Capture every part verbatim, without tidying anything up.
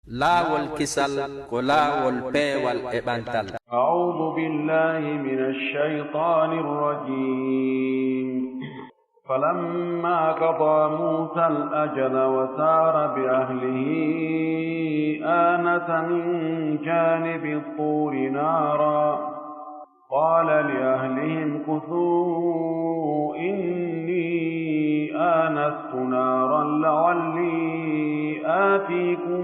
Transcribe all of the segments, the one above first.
Laawol kisal ko laawol peewal e ɓantal. أعوذ بالله من الشيطان الرجيم. فلما قضى موسى الأجل وسار بأهله آنس من جانب الطور نارا قال لأهله امكثوا إني آنست نارا لعلي آتيكم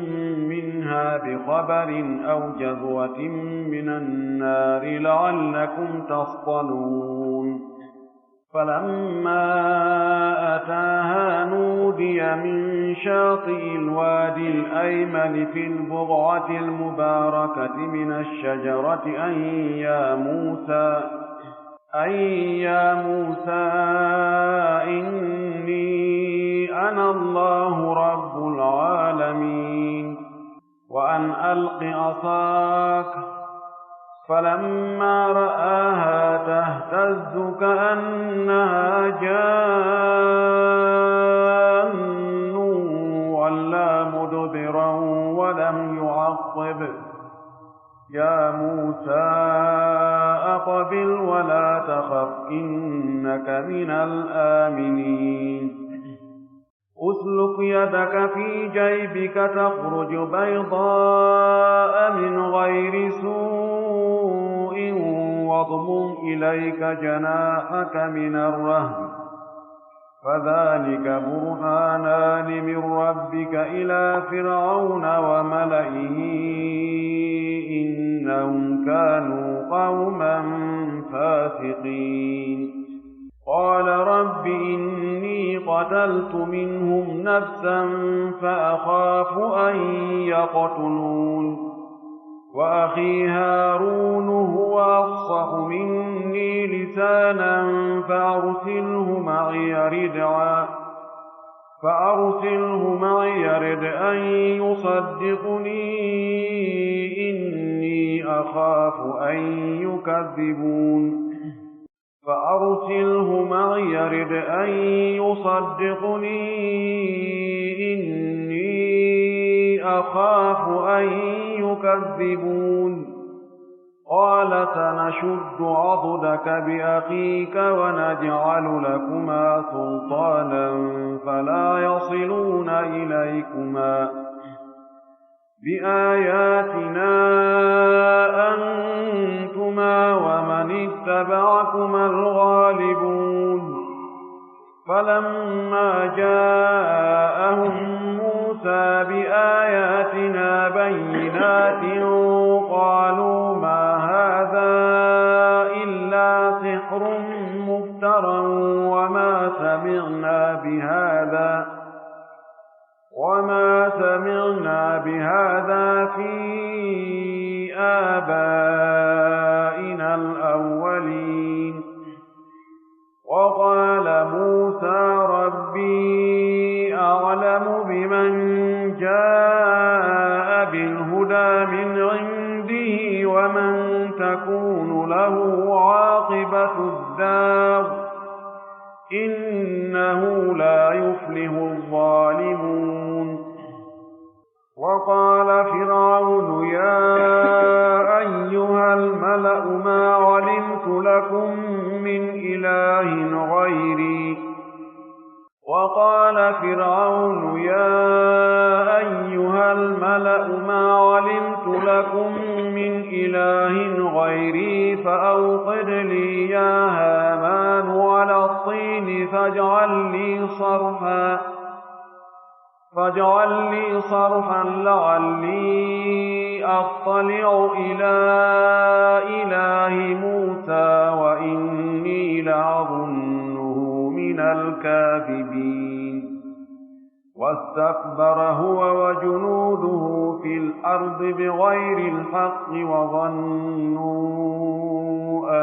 منها بخبر أو جذوة من النار لعلكم تصطلون. فلما أتاها نودي من شاطئ الوادي الأيمن في البقعة المباركة من الشجرة أن يا موسى، أن يا موسى إني أنا الله رب العالمين. وأن ألق عصاك، فلما رآها تهتز كأنها جان ولا مدبرا ولم يعقب، يا موسى أقبل ولا تخف إنك من الآمنين. اسلك يدك في جيبك تخرج بيضاء من غير سوء واضمم إليك جناحك من الرهب فذلك برهانان من ربك إلى فرعون وملئه إنهم كانوا قوما فاسقين. قال رب إني قتلت منهم نفسا فأخاف أن يقتلون وأخي هارون هو أفصح مني لسانا فأرسله معي رد أن فأرسله معي رد أن يصدقني إني أخاف أن يكذبون. فأرسله معي رد أن يصدقني إني أخاف أن يكذبون. قال سنشد عضدك بأخيك ونجعل لكما سلطانا فلا يصلون إليكما بآياتنا أنتما ومن اتبعكما الغالبون. فلما جاءهم موسى بآياتنا بينات قالوا ما هذا إلا سحر مفترى وما سمعنا بهذا وما سمعنا بهذا في آبائنا الأولين. وقال موسى ربي أعلم بمن جاء بالهدى من عنده ومن تكون له عاقبة الدار إنه لا يفلح الظالمون. وقال فرعون يا أيها الملأ ما علمت لكم من إله غيري. وقال فرعون يا أيها الملأ ما علمت لكم من إله غيري فأوقد لي يا هامان على الطين فاجعل لي صرحا فاجعل لي صرحا لعلي أطلع إلى إله موسى وإني لأظنه من الكاذبين. واستكبر هو وجنوده في الأرض بغير الحق وظنوا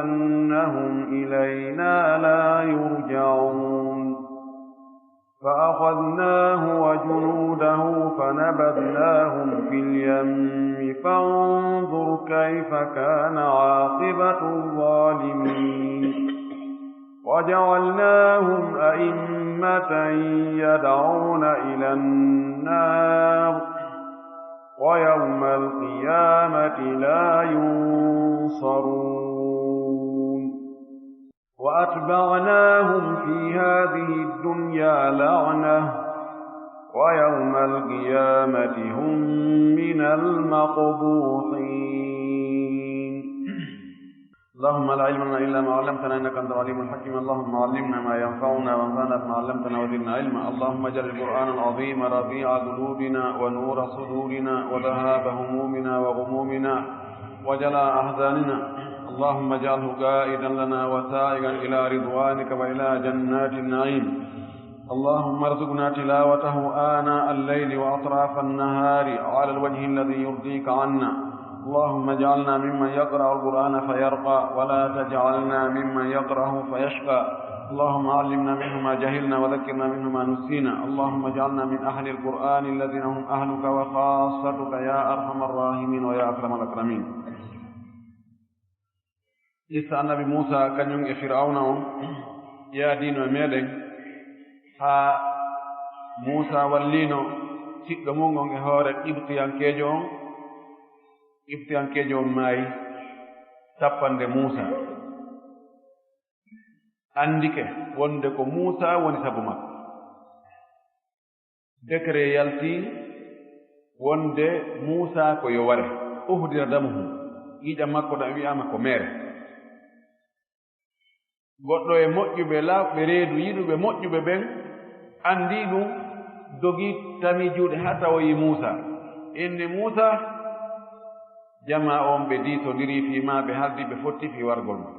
أنهم إلينا لا يرجعون. فأخذناه وجنوده فنبذناهم في اليم فانظر كيف كان عاقبة الظالمين. وجعلناهم أئمة يدعون إلى النار ويوم القيامة لا ينصرون. وأتبعناهم في هذه الدنيا لعنة ويوم القيامة هم من المقبوحين. اللهم لا علم لنا إلا ما علمتنا إنك أنت العليم الحكيم. اللهم علمنا ما ينفعنا وانفعنا بما علمتنا وزدنا علما. اللهم اجعل القرآن العظيم ربيع قلوبنا ونور صدورنا وذهاب همومنا وغمومنا وجلاء أحزاننا. اللهم اجعله قائدا لنا وسائقا إلى رضوانك وإلى جنات النعيم. اللهم ارزقنا تلاوته آناء الليل وأطراف النهار على الوجه الذي يرضيك عنا. اللهم اجعلنا ممن يقرأ القرآن فيرقى، ولا تجعلنا ممن يقرأه فيشقى. اللهم علمنا منه ما جهلنا وذكرنا منه ما نسينا. اللهم اجعلنا من أهل القرآن الذين هم أهلك وخاصتك يا أرحم الراحمين ويا أكرم الأكرمين. Qissa Annabi Muusaa, kañum e Fir'awna on, yaadiino e meɗen, haa Muusaa walliino siɗɗo mun on e hoore Qibtiyankeejo on. Qibtiyankeejo on maayi, tappande Muusaa. Anndike wonde ko Muusaa woni sabu makko. Décret yalti wonde Muusaa ko yo ware, uhdira damuhu, ƴiiƴam makko ɗam wi'aama ko meere. Goɗɗo e moƴƴuɓe laaɓɓe reedu, yiɗuɓe moƴƴuɓe ɓen, anndii ɗum, dogii, tamii juuɗe haa tawoyi Muusaa. Inni Muusaa, jamaa on ɓe diisondirii fii maa, ɓe haldii ɓe fotti fii wargol ma.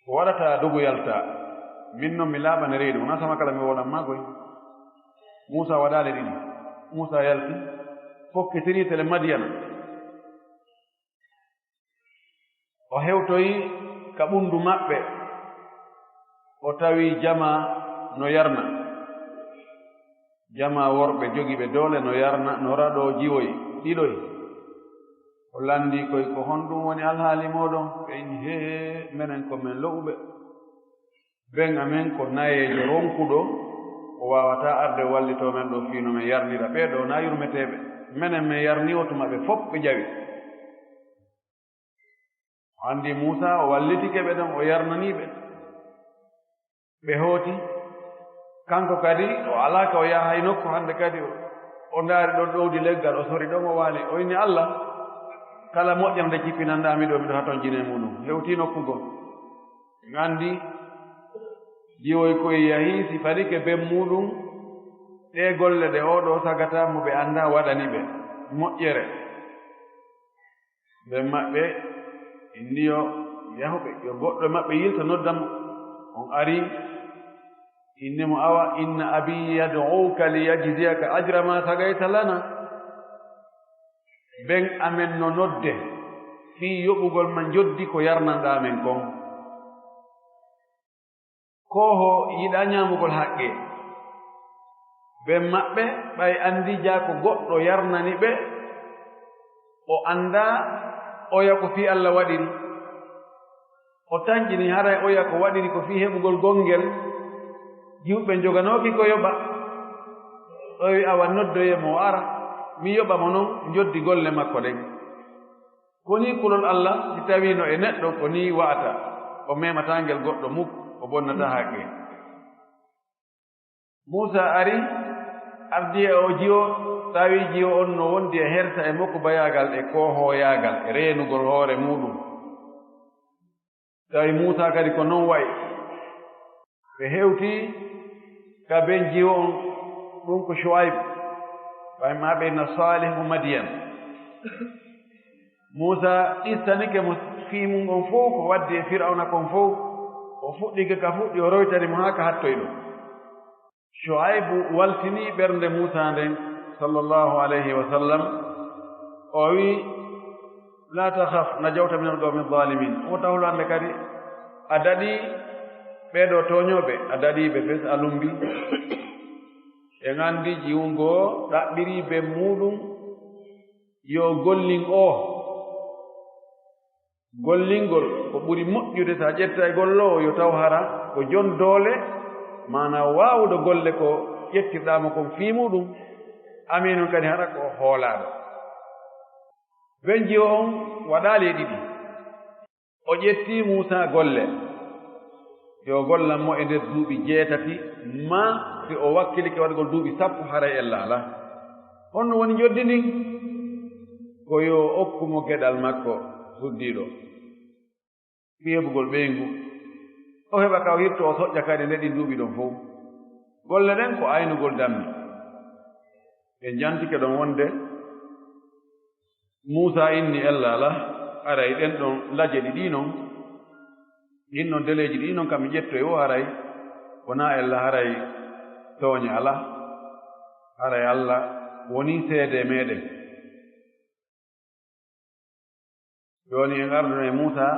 Ko waɗata dogu yalta? Min non mi laaɓane reedu, wonaa sama kala mi woolan maa koy. Muusaa waɗaali ɗiɗi. Muusaa yalti, fokkitirii tele Madiyana. O hewtoyi ka ɓundu maɓɓe, o tawi jamaa no yarna. Jamaa worɓe jogiiɓe doole no yarna, no raɗoo jiwoy, ɗiloy. O lanndii koy, "Ko honɗum woni alhaali mooɗon?" Ɓe inni, "Hee, menen ko men lo'uɓe. Ben amen ko nayeejo ronkuɗo, o waawataa arde wallitoo men ɗoo fii no men yarnira. Ɓee ɗoo naa yurmeteeɓe. Menen men yarnii o tuma ɓe fow ɓe ƴawi." O anndi Muusaa, o wallitike ɓe ɗon, o yarnanii ɓe. Ɓe hooti. Kanko kadi, o alaa ka o yaha hay nokku. Hannde kadi, o, o ndaari ɗon ɗowdi leggal, o sori ɗon, o waali. O inni, "Allah, kala moƴƴere nde jippinanɗaa mi ɗoo, miɗo hatonjine muuɗum." Hewtii nokku goo. En anndi, jiwoy koy yahi, si falike ben muuɗum, ɗee golle ɗe oo ɗoo sagata mo ɓe anndaa waɗani ɓe moƴƴere. Ɓen maɓɓe inni yo yahu ɓe, yo goɗɗo e maɓɓe yilta nodda mo. On ari, inni mo, "Awa, inna abi yad'uka li yajziyaka ajra ma saqayta lana." Ben amen no nodde fii yoɓugol ma njoddi ko yarnanɗaa men kon. Koohoo yiɗaa ñaamugol haqqee. Ɓen maɓɓe ɓay anndii jaa ko goɗɗo yarnani ɓe, o anndaa oya ko fii Alla waɗiri. O tanƴini haray oya ko waɗiri ko fii heɓugol gongel. Jiwɓe njoganooki ko yoɓa. O wi, "Awa, noddoyee mo o ara, mi yoɓa mo non njoddi golle makko ɗen." Ko nii kulol Alla, si tawiino e neɗɗo, ko nii wa'ata, o memataa ngel goɗɗo muk, o bonnataa haqqee. Muusaa ari, ardii e oo jiwo, tawi jiwo on no wondi e hersa e mokubayaagal e koohooyaagal e reenugol hoore muuɗum. Tawi Muusaa kadi ko non wa'i. Ɓe hewtii ka ben jiwo on, ɗun ko Shu'ayb, ɓay maa ɓe na Saalih mo Madiyan. Muusaa qissanike mo fii mun on fow, ko waddi e Fir'awna kon fow. O fuɗɗike ka fuɗɗi, o roytani mo haa ka hattoy ɗon. Shu'aybu waltinii ɓernde Muusaa nden, sallallahu alayhi wa sallam. O wi'i, "Laa takhaf, najawta minal qawmi zaalimiin." Wota hulu, hannde kadi a daɗii ɓee ɗoo tooñooɓe, a daɗii ɓe fes, a lumbii. En anndi jiwungo ɗaɓɓirii ben muuɗum, yo gollin oo. Gollingol ko ɓuri moƴƴude, si a ƴetta e golloowo, yo taw hara ko jon doole, maanaa waawuɗo golle ko ƴettirɗaa mo kon fii muuɗum. Amiinun kadi hara ko hoolaaɗo. Wenji o on waɗaali e ɗiɗi. O ƴetti Muusaa golle, yo gollan mo e nder duuɓi jeetati, maa si o wakkilike waɗugol duuɓi sappo, haray ella alaa. Honno woni njoddi ndin? Ko yo okku mo geɗal makko suddiiɗo, fii heɓugol ɓeyngu. O heɓa ka o hirtoo, o soƴƴa kadi nde ɗin duuɓi ɗon fow. Golle ɗen ko aynugol dammi. Ɓe jantike ɗon wonde, Muusaa inni ella alaa, haray ɗen ɗon laje ɗiɗi non, ɗin ɗon deleeji ɗiɗi non, kam mi ƴettoy o, haray wonaa ella, haray tooñe alaa, haray Alla wonii seedee meɗen. Jooni en ardunay Muusaa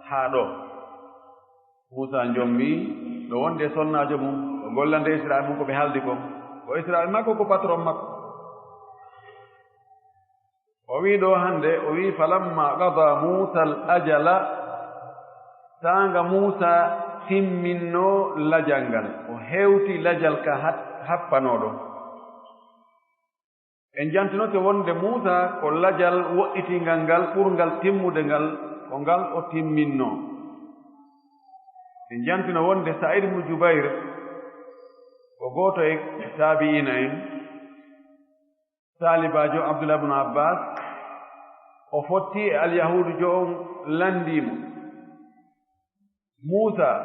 haa ɗoo. Muusaa jombii ɗo wonde e sonnaajo mun, o gollande Israel mun ko ɓe haaldi kon. Ko Israel makko, ko patron makko. O wi'i ɗoo hannde, o wi'i, "Falamma qada Muusa al-ajala", saanga Muusaa timminnoo lajal ngal, o hewti lajal ka hat-, happanoo ɗon. En jantinoke wonde Muusaa ko lajal woɗɗitingal ngal ɓurngal timmude ngal, ko ngal o timminnoo. En jantino wonde Sa'id ibn Jubayr ko gooto e taabi'iina en, taalibaajo Abdullah ibn Abbas, o fotti e Alyahuudujo on, lanndii mo. Muusaa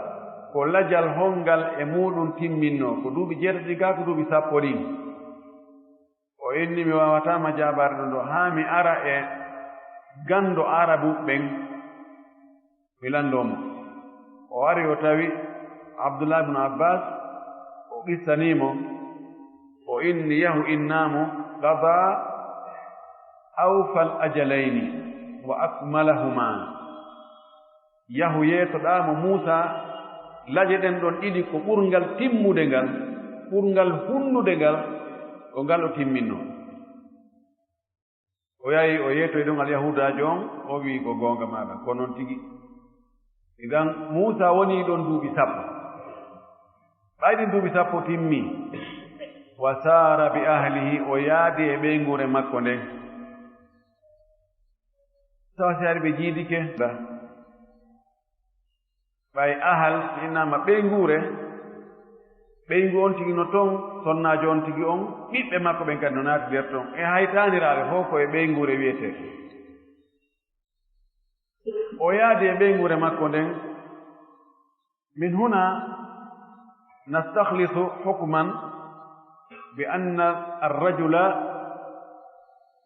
ko lajal hongal e muuɗum timminnoo? Ko duuɓi jeetati kaa ko duuɓi sappo ɗin? O inni, "Mi waawataa ma jaabaade ɗum ɗoo, haa mi ara e ganndo Arabu ɓen, mi lanndoo mo." O ari, o tawi Abdullah ibn Abbas, o qissanii mo, o inni, "Yahu, innaa mo, qadaa awfal ajalayni wa akmalahumaa." Yahu, yeetoɗaa mo Muusaa, laje ɗen ɗon ɗiɗi ko ɓurngal timmude ngal, ɓurngal hunnude ngal, ko ngal o timminnoo. O yahi, o yeetoyi ɗon Alyahuudaajo on, o wi'i, "Ko goonga maaɗa, ko non tigi." Idan, Muusaa wonii ɗon duuɓi sappo. Ɓay ɗin duuɓi sappo timmii, "Wa saara bi ahlihi", o yaadi e ɓeynguure makko nden. Tawa si ari ɓe jiidike, ɓay ahal, si innama ɓeynguure, ɓeyngu on tigi no ton, sonnaajo on tigi on, ɓiɓɓe makko ɓen kadi no naati nder ton, e hay taaniraaɓe fow ko e ɓeynguure wi'etee. O yaadi e ɓeynguure makko nden. من هنا نستخلص حكما بأن الرجل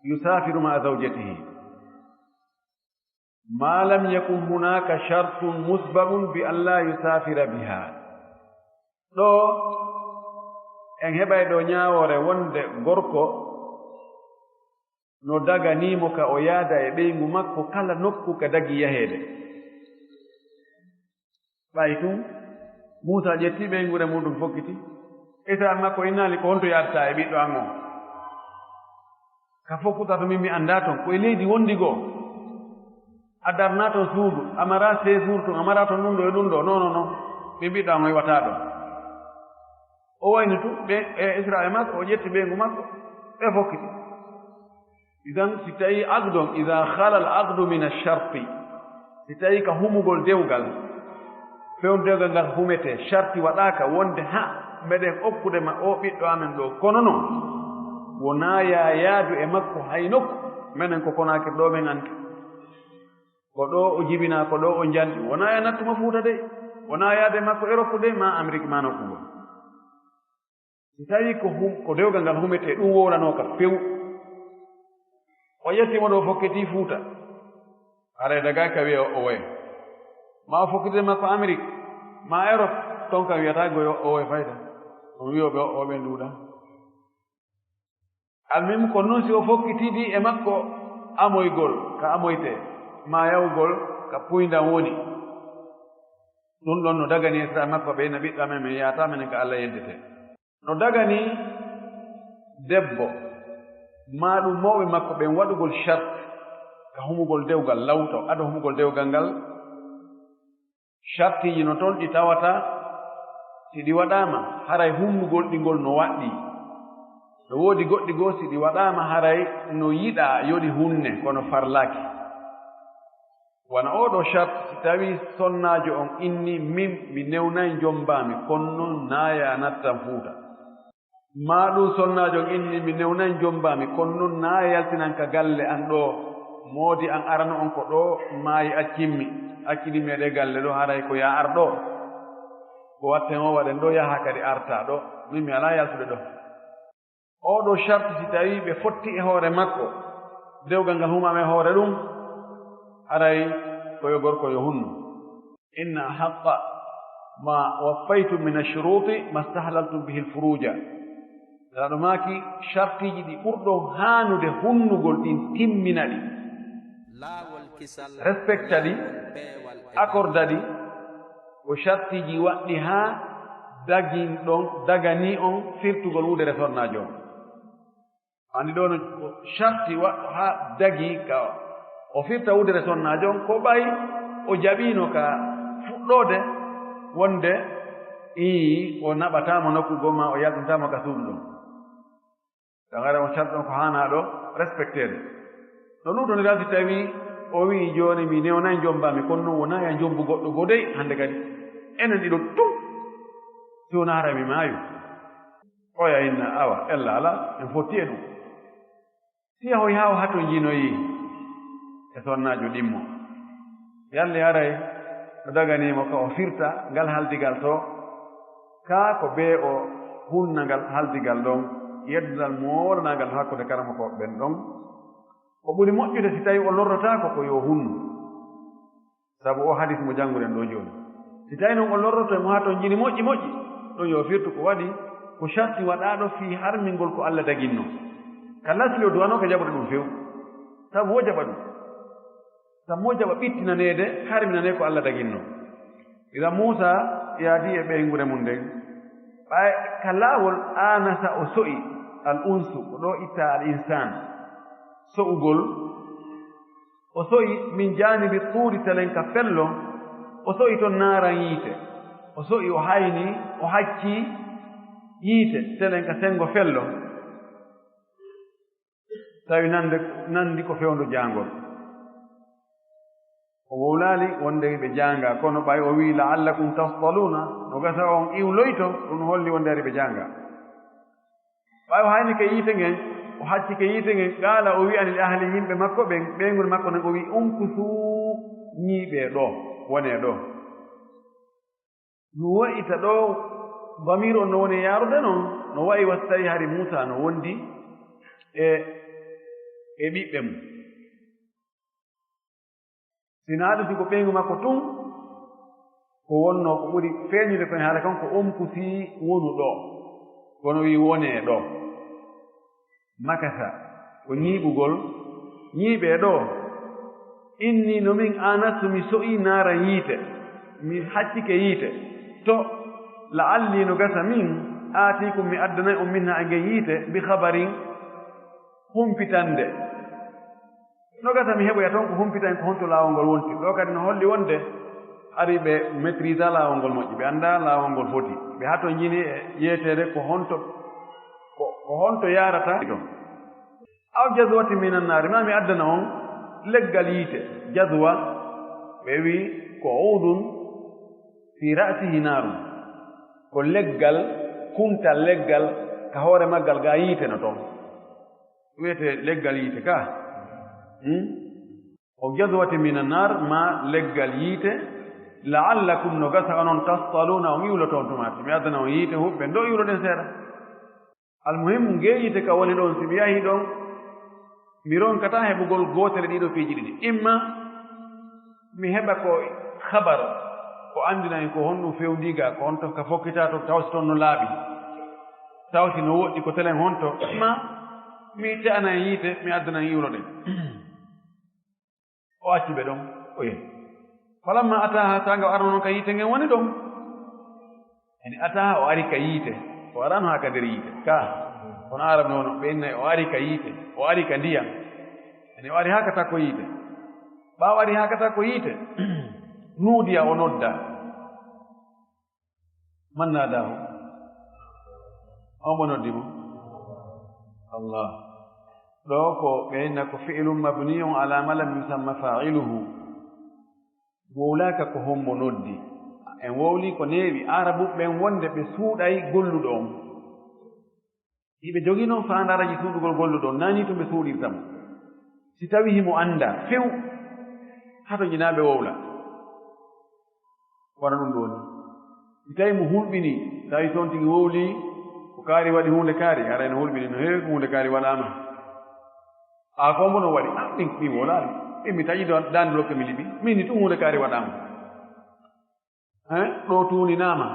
يسافر مع زوجته ما لم يكن هناك شرط مسبق بأن لا يسافر بها. Ɗoo, en heɓay ɗoo ñaawoore wonde gorko no daganii mo ka o yaada e ɓeyngu makko kala nokku ka dagii yaheede. Ɓay tun, Muusaa ƴetti ɓeynguure muuɗum fokkiti. Israel makko innaali, "Ko honto yaadataa e ɓiɗɗo an on? Ka fow kutaa to min mi anndaa ton, ko e leydi wondi goo. A darnaa ton suudu, a maraa séjour ton, a maraa ton ɗum ɗoo e ɗum ɗoo. Non, non, non. Min ɓiɗɗo an on iwataa ɗoo." O wayni tun, ɓe, e Israel makko, o ƴetti ɓeyngu makko, ɓe fokkiti. Idan, si tawii aqdun, idaa khalal aqdu mina sharti, si tawii ka humugol dewgal, fewndo dewgal ngal humetee, sharti waɗaaka wonde, "Ha, meɗen okkude ma oo ɓiɗɗo amen ɗoo, kono non, wonaa yaa yaadu e makko hay nokku, menen ko Konaakiri ɗoo men anndi. Ko ɗoo o jibinaa, ko ɗoo o njanɗi, wonaa yaa nattu mo Fuuta de, wonaa yaade makko Erop de, maa Amerik, maa nokku goo." Si tawii ko hum-, ko dewgal ngal humetee, ɗum wowlanooka few. O ƴetti mo ɗoo, fokkitii Fuuta. Haray dagaaki ka wi'a o owoye. Maa o fokkitire makko Amerik, maa Erop, ton kam wi'ataa goy o owoye fayda. On wi'o ɓe o owoye ɓen ɗuuɗaa. Almuhimu ko non si o fokkitidi e makko amoygol ka amoytee, maa yahugol ka puyndan woni. Ɗum ɗon no dagani Israel makko ɓe ina ɓiɗɗo amen, men yaata menen ka Alla yeddetee. No dagani debbo, maa ɗum mawɓe makko ɓen waɗugol sharti ka humugol dewgal, lawto ado humugol dewgal ngal. Shartiiji no ton ɗi tawata, si ɗi waɗaama, haray hunnugol ɗi ngol no waɗɗii. No woodi goɗɗi goo, si ɗi waɗaama, haray no yiɗaa yo ɗi hunne, kono farlaaki. Wano oo ɗoo sharti, si tawii sonnaajo on innii, "Min, mi newnay njombaami, kono non naa yaa nattan Fuuta." Maa ɗun sonnaajo on innii, "Mi newnay njombaami, kono non naa yaltinan ka galle an ɗoo, moodi an arano on ko ɗoo maayi accimmi, accidimmi e ɗee galle ɗoo, haray ko yaa ar ɗoo. Ko watten oo waɗen ɗoo, yahaa kadi artaa ɗoo, min mi alaa yaltude ɗoo." Oo ɗoo sharti, si tawii ɓe fotti e hoore makko, dewgal ngal humaama e hoore ɗun, haray ko yo gorko yo hunnu. Inna ahaqqa ma waffaytum min ashuruti mastahlaltum bihi alfuruja. Nelaaɗo maaki, shartiiji ɗi ɓurɗon haanude hunnugol ɗin, timmina ɗi, respecta ɗi, accorda ɗi, ko shartiiji waɗɗi haa dagin ɗon, daganii on firtugol wudere sonnaajo on. Anndi ɗoo no sharti waɗɗo haa dagii ka o firta wudere sonnaajo on, ko ɓay o jaɓiino ka fuɗɗoode wonde ii, o naɓataa mo nokku goo maa o yaltintaa mo ka suudu ɗon. Tan hara on sharti on ko haanaa ɗoo respecteede. No luutondira si tawii o wi'i, "Jooni mi newnay njombaami, kono non wonaa ya njombu goɗɗo goo dey hannde kadi. Enen ɗiɗo tun, si wonaa hara mi maayu." Oya inna, awa, ella alaa, en fotti e ɗun. Si yahoy haa o hatonjinoyi e sonnaajo ɗimmo, yalli haray no daganii mo ka o firta ngal haldigal too, kaa ko bee o hunna ngal haldigal ɗon, yeddungal moolanaangal hakkunde karamokooɓe ɓen ɗon, ko ɓuri moƴƴude si tawii o lorrotaako ko yo hunnu. Sabu oo hadis mo jannguɗen ɗoo jooni, si tawii non o lorroto e mo hatonjini moƴƴi moƴƴi, ɗon yo firtu ko waɗi, ko sharti waɗaaɗo fii harmingol ko Alla daginno. Ka lasli o duwanoo ka jaɓude ɗun few. Sabu woo jaɓa ɗun. Sabu woo jaɓa ɓittinaneede, harminanee ko Alla daginno. Idan Muusaa yaadii e ɓeynguure mun nden. Ɓay ka laawol aanasa o so'i, al unsu, ko ɗoo ittaa al insaan. So'ugol, o so'i min jaanibi Tuuri, telen ka fello, o so'i ton naaran yiite. O so'i, o hayni, o haccii yiite, telen ka senngo fello. Tawi nande, nandi ko fewndo jaangol. O wowlaali wonde ɓe jaanga, kono ɓay o wi'i, "La'allakum tasɗaluuna," no gasa on iwloyto, ɗun holli wonde ari ɓe jaanga. Ɓay o hayni ka yiite ngen, o hacci ka yiite ngen, qaala, o wi'ani li ahli, yimɓe makko ɓen, ɓeynguure makko nden, o wi'i, "Umkusuu, ñiiɓee ɗoo, wonee ɗoo." No wa'i ta ɗoo, damiir on no woni e yaarude non, no wa'i wa si tawi hari Muusaa no wondi e, e ɓiɓɓe mun. Si no haɗi si ko ɓeyngu makko tun, ko wonnoo ko ɓuri feeñude kon haala kon ko umkusii, wonu ɗoo. Kono wi'i wonee ɗoo. Makasa, ko ñiiɓugol, ñiiɓee ɗoo. Inni no min aanastu mi so'ii naaran yiite, mi haccike yiite. To la'allii no gasa min aatiikum mi addanay on minhaa e ngen yiite bi khabarin humpitannde. No gasa mi heɓoya ton ko humpitan ko honto laawol ngol wonti. Ɗoo kadi no holli wonde hari ɓe maîtrise laawol ngol moƴƴi, ɓe anndaa laawol ngol foti. Ɓe hatonjini e yeeteede ko honto, ko, ko honto yaarata ton. Aw jazwatin minan naari, maa mi addana on leggal yiite. Jazwa, ɓe wi'i ko uudun fi ra'sihi naarun. Ko leggal, kuntal leggal, ka hoore maggal gaa yiite no ton. Wi'etee leggal yiite ka. Hmm? O jazwati mina naar, maa leggal yiite, la'allakum, no gasa onon, tasɗaluuna, on iwloto on tumaati. Mi addana on yiite huɓɓe, ndo iwloɗen seeɗa. Almuhimmu, ngee yiite ka woni ɗon, si mi yahii ɗon, mi ronkataa heɓugol gootel e ɗii ɗoo piiji ɗiɗi. Imma mi heɓa ko habar, ko anndina en ko honɗun fewndii gaa, ko honto ka fokkitaa to, taw si ton no laaɓi, taw si no woɗɗi ko telen honto, imma mi te'ana en yiite, mi addana en iwloɗen. O acci ɓe ɗon, o yehi. Falamma ataaha, saanga o arano non ka yiite ngen woni ɗon. Yani ataaha, o ari ka yiite. O arano haa ka nder yiite. Ka, kono Arab nono, ɓe innay o ari ka yiite. O ari ka ndiyam. Yani o ari haa ka takko yiite. Ɓaawo ari haa ka takko yiite, nuudiya, o nodda. Man naadaahu? On mo noddi mo? Allah. Ɗoo ko ɓe inna ko fi'lun mabniyun ala ma lam yusamma fa'iluhu. Wowlaaka ko hombo noddi. En wowlii ko neeɓi Aarabuɓe ɓen wonde ɓe suuɗay golluɗo on. Hiɓe jogii non faandaaraji suuɗugol golluɗo on, naa nii tun ɓe suuɗirta mo. Si tawii himo anndaa few, hato jinaaɓe wowla. Wano ɗun ɗoo ni. Si tawii mo hulɓinii, tawi si on tigi wowlii, ko kaari waɗi huunde kaari, hara ene hulɓinii no heewi ko huunde kaari waɗaama. A ko mbo no waɗi, ah, min, min wowlaali. Min mi taƴi ɗo, daande ɗo ke mi liɓi. Min ni tun huunde kaari waɗaama. Hein? Ɗo tuuninaama.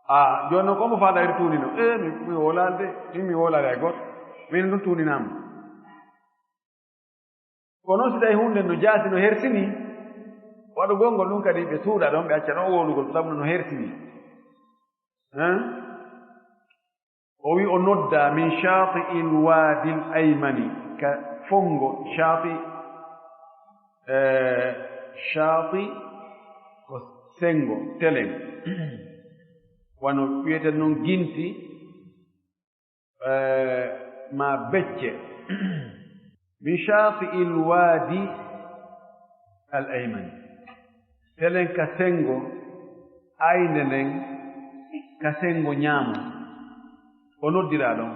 Ah, jooni non ko mbo faandaari tuunino? Eh, mi, mi wowlaali de. Min mi wowlaali hay gooto. Min tun tuuninaama. Ko non si tawii huunde no jaasi, no hersini, waɗugol ngol ɗun kadi ɓe suuɗa ɗon, ɓe acca ɗon wowlugol, sabu no hersini. Hein? O wi'i o nodda min shaati'il waadil aymani, ka fongo shaati, eh, shaati ko sengo, telen. Wano wi'eten non ginti, eh, ma becce. Min shaati'il waadi al aymani. Telen ka sengo aynde nden, ka sengo ɲaamo. O noddiraa ɗon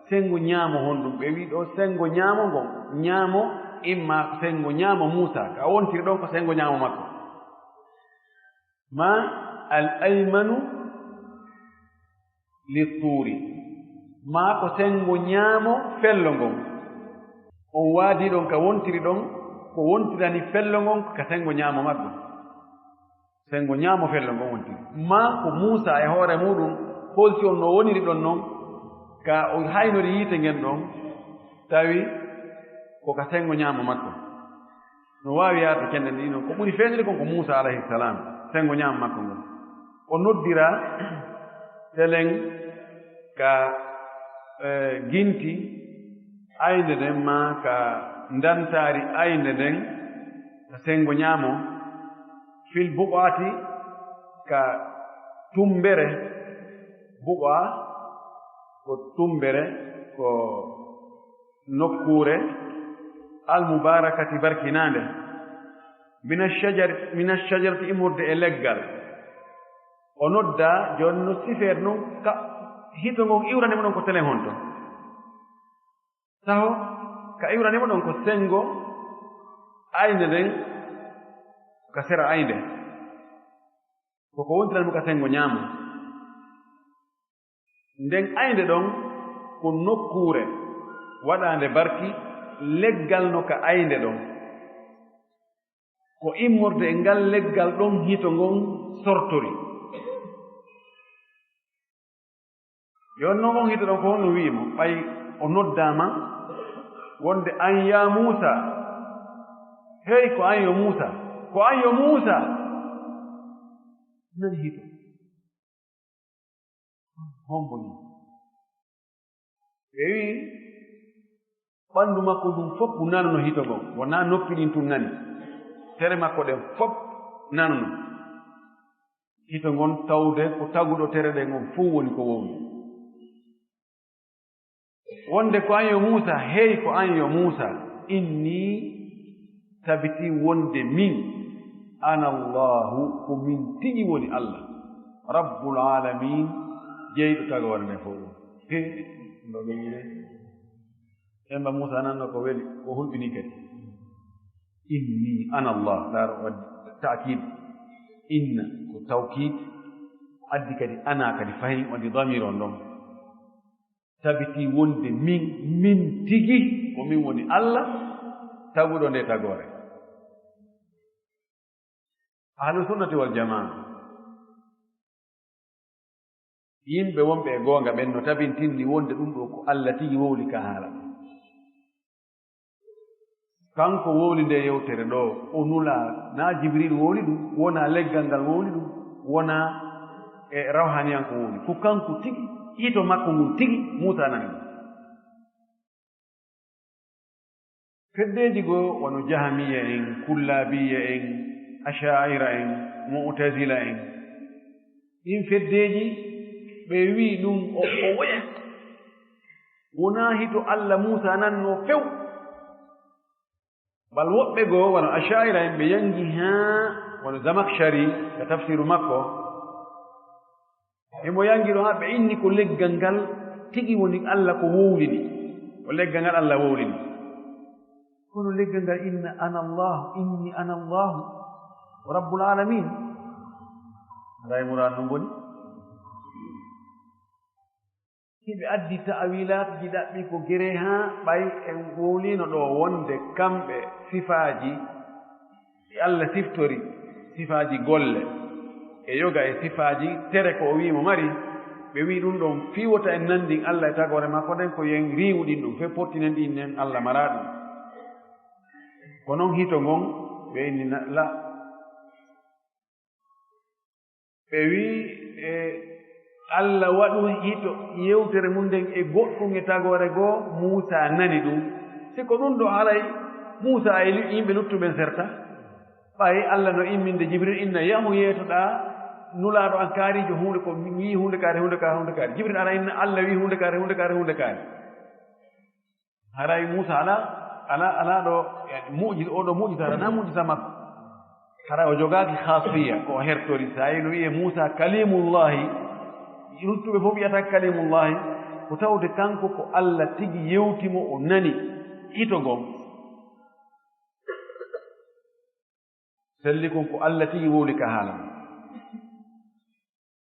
sengo ɲaamo honɗun? Ɓe wi'i ɗoo sengo ɲaamo ngon, ɲaamo, imma sengo ɲaamo Muusaa, ka o wontiri ɗon ko sengo ɲaamo makko. Ma al aymanu li tuuri, maa ko senngo ɲaamo fello ngon. On waadii ɗon ka wontiri ɗon, ko wontirani fello ngon ka senngo ɲaamo makko. Senngo ɲaamo fello ngon wontiri. Maa ko Muusaa e hoore muuɗum holsi on no woniri ɗon non, ka o haynori yiite ngen ɗon, tawi ko ka senngo ɲaamo makko. No waawi yaade cenɗe ɗiɗi non. Ko ɓuri feeñude kon ko Muusaa alayhi salaam, senngo ɲaamo makko ngon. O noddiraa telen ka, eh, ginti aynde nden, maa ka ndantaari aynde nden, ka senngo ɲaamo, fil buq'ati, ka tumbere, buq'a ko tumbere, ko nokkuure al-mubaarakati, barkinaande, mina shajar-, mina shajarati, immorde e leggal. O nodda, jooni no sifeede non, ka hito ngon iwrani mo ɗon ko telen honto? Taho, ka iwrani mo ɗon ko senngo aynde nden, ka sera aynde. Ko ko wontirani mo ka senngo ɲaamo. Nden aynde ɗon ko nokkuure waɗaande barki, leggal no ka aynde ɗon. Ko immorde e ngal leggal ɗon hito ngon sortori. Yo non on hito ɗon ko honno wi'i mo? Ɓay o noddaama wonde, "An yaa Muusaa, hey ko an yo Muusaa, ko an yo Muusaa." Nani hito. Hombo ni? Ɓe wi'i, ɓandu makko ndun fow nanuno hito ngon. Wonaa noppi ɗin tun nani. Tere makko ɗen fow nanuno hito ngon, tawde ko taguɗo tere ɗen on fow woni ko wowli. Wonde ko an yo Muusaa, hey ko an yo Muusaa, inni, tabiti wonde min, ana Allaahu, ko min tigi woni Alla, Rabbul aalamiin, jeyɗo tagoore nden fow. He, no ɓeynire. Emba Muusaa nanno ko weli, ko hulɓini kadi. Inni ana Allah, ndaaro o waddi ta'kiid. Inna ko tawkiid, addi kadi ana kadi fahin, o waddi damiir on ɗon. Tabiti wonde min, min tigi, ko min woni Allah, taguɗo nde tagoore. Ahlu sunnati wal jamaa, yimɓe wonɓe e goonga ɓen no tabintinni wonde ɗum ɗoo ko Alla tigi wowli ka haala. Kanko wowli nde yewtere ɗoo, o nulaa, naa Jibriil wowli ɗum, wonaa leggal ngal wowli ɗum, wonaa e rawhaniyanko wowli. Ko kanko tigi, hito makko ngun tigi, Muusaa nani ɗum. Feddeeji goo wano Jahamiya en, Kullaabiya en, Ashaa'ira en, Mu'tazila en, ɗin feddeeji ɓe wi'i ɗum o, o woya. Wonaa hito Alla Muusaa nannoo few. Bal woɓɓe goo, wano Ashaa'ira en, ɓe yangi haa, wano Zamakshari, ka tafsiru makko, himo yangi ɗon haa ɓe inni ko leggal ngal tigi woni Alla ko wowlini, ko leggal ngal Alla wowlini. Kono leggal ngal inna, "Ana Allahu, inni ana Allahu Rabbul Aalamiin." Haray muraan non woni? Hiɓe addi ta'awilaatuji ɗaɓɓi ko gere haa ɓay en wowlino ɗoo wonde kamɓe sifaaji ɗi Alla siftori, sifaaji golle, e yoga e sifaaji tere ko o wi'i mo mari, ɓe wi'i ɗum ɗon fii wota en nanndin Alla e tagoore makko nden ko yen riiwuɗin ɗum, fee pottinen ɗin nen Alla maraa ɗum. Ko non hito ngon ɓe inni na-, la. Ɓe wi'i, e, Alla waɗu hito yewtere mun nden e goɗɗum e tagoore goo, Muusaa nani ɗum. Si ko ɗum ɗoo haray Muusaa e lu-, yimɓe luttuɓen serta, ɓay Alla no imminde Jibril inna, "Yahu yeetoɗaa Nulaaɗo an kaariijo huunde ko mi wi'i huunde kaari, huunde kaari, huunde kaari." Jibril ara inna, "Alla wi'i huunde kaari, huunde kaari, huunde kaari." Haray Muusaa alaa, alaa, alaa ɗoo, yani, mu'jiza, oo ɗoo mu'jiza, alaa mu'jiza makko. Haray o jogaaki khaasiyya, ko o hertori. Sa yi'i no wi'ee Muusaa Kaliimullaahi, luttuɓe fof wi'ata Kaliimullaahi, ko tawde kanko ko Alla tigi yewti mo, o nani hito ngon. Selli kon ko Alla tigi wowli ka haala mun.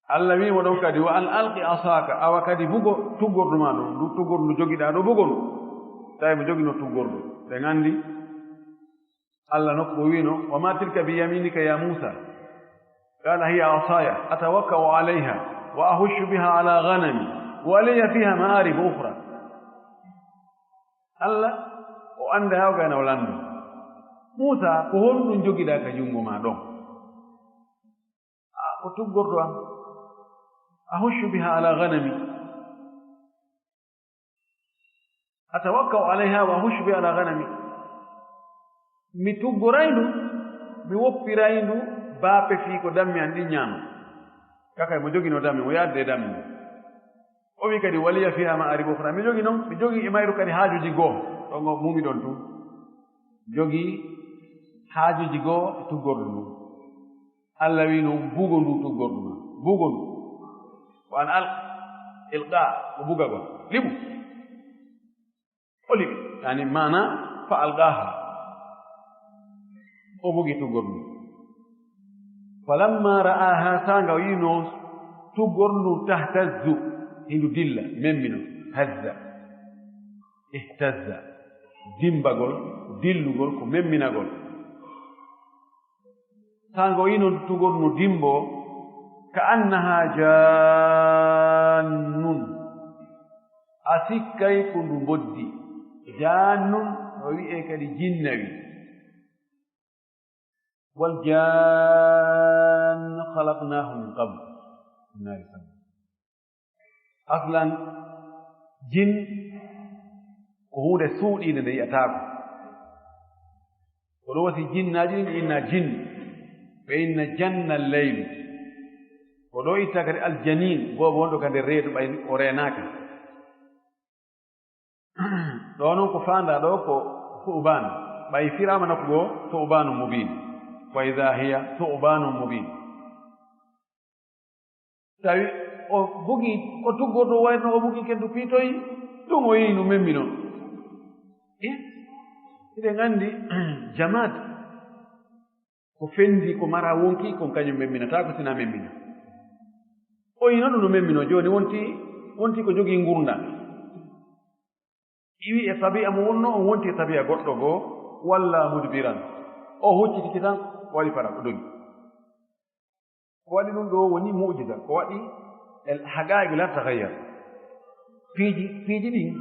Alla wi'i mo ɗon kadi, "Wa an alqi asaaka," awa kadi bugo tuggordu maa ɗon, ndu tuggordu ndu jogiɗaa ɗoo, bugo ndu. Tawi mo joginoo tuggordu. Ɓen anndi Alla nokku o wi'no, "Wa ma tilka bi yaminika ya Muusa?" Qala, "Hiya asaya atawakkau alayha wa ahushu biha ala ghanami wa liya fiha ma'arib ukhra." Alla o annda hawga ena o lanndo. Muusa, ko honɗun jogiɗaa ka junngo maa ɗon? A, ko tuggordu an. Ahushu biha ala ghanami. Atawakkau alayha wa ahushu biha ala ghanami. Mi tuggoray ndu, mi woppiray ndu baafe fii ko dammi an ɗin ñaama. Kakay mo joginoo dammi, mo yaadde e dammi. O wi'i kadi, "Wa liya fiha ma'arib ukhra." Mi jogi non, mi jogi e mayru kadi haajuuji goo. Ɗon o mumi ɗon tun. Jogi haajuuji goo e tuggordu ndun. Alla wi'i non, "Bugo ndu tuggordu ndun. Bugo ndu." Wa an alq, ilqa, ko bugagol. Liɓu. O liɓi. Yani maana, fa alqaha. O bugi tuggordu ndun. Falamma ra'aha, saanga o yi'ino tuggordu ndun, tahtazzu, hindu dilla, memmino, hazza, ihtazza, dimbagol, dillugol, ko memminagol. Saanga o yi'ino tuggordu ndun no dimbo, ka annaha jannun, a sikkay ko ndu mboddi. Jannun, no wi'ee kadi jinnawi. Wal janna khalaqnahu min qabl. Inna lillahi. Aslan, jin ko huunde suuɗiinde nde yi'ataako. Ko ɗum wasi jinnaaji ɗin ɓe inna jin, ɓe inna janna leylu. Ko ɗo itta kadi aljanin, boobo wonɗo ka nder reedu ɓay o reenaaka. Ɗoo non ko faandaa ɗoo ko su'ubaanu. Ɓay Firaama nokku goo, su'ubaanu mubiin. Wa idaa hiya su'ubaanu mubiin. Tawi o bugi, o tuggordu wayno o bugi kendu piitoyi, ɗum o yi'i no memmi non. Eh, hiɗen anndi jamaat ko fendi, ko mara wonki, kon kañum memminataako sina memmina. O yi'i non ɗum no memminoo, jooni wonti, wonti ko jogii ngurndan. Iwi e tabi'a mo wonnoo, on wonti e tabi'a goɗɗo goo, walla mudbiran. O huccitiki tan, o waɗi fara, o dogi. Ko waɗi ɗum ɗoo woni mu'jiza, ko waɗi el haqaa'iq la taghayyar. Piiji, piiji ɗin,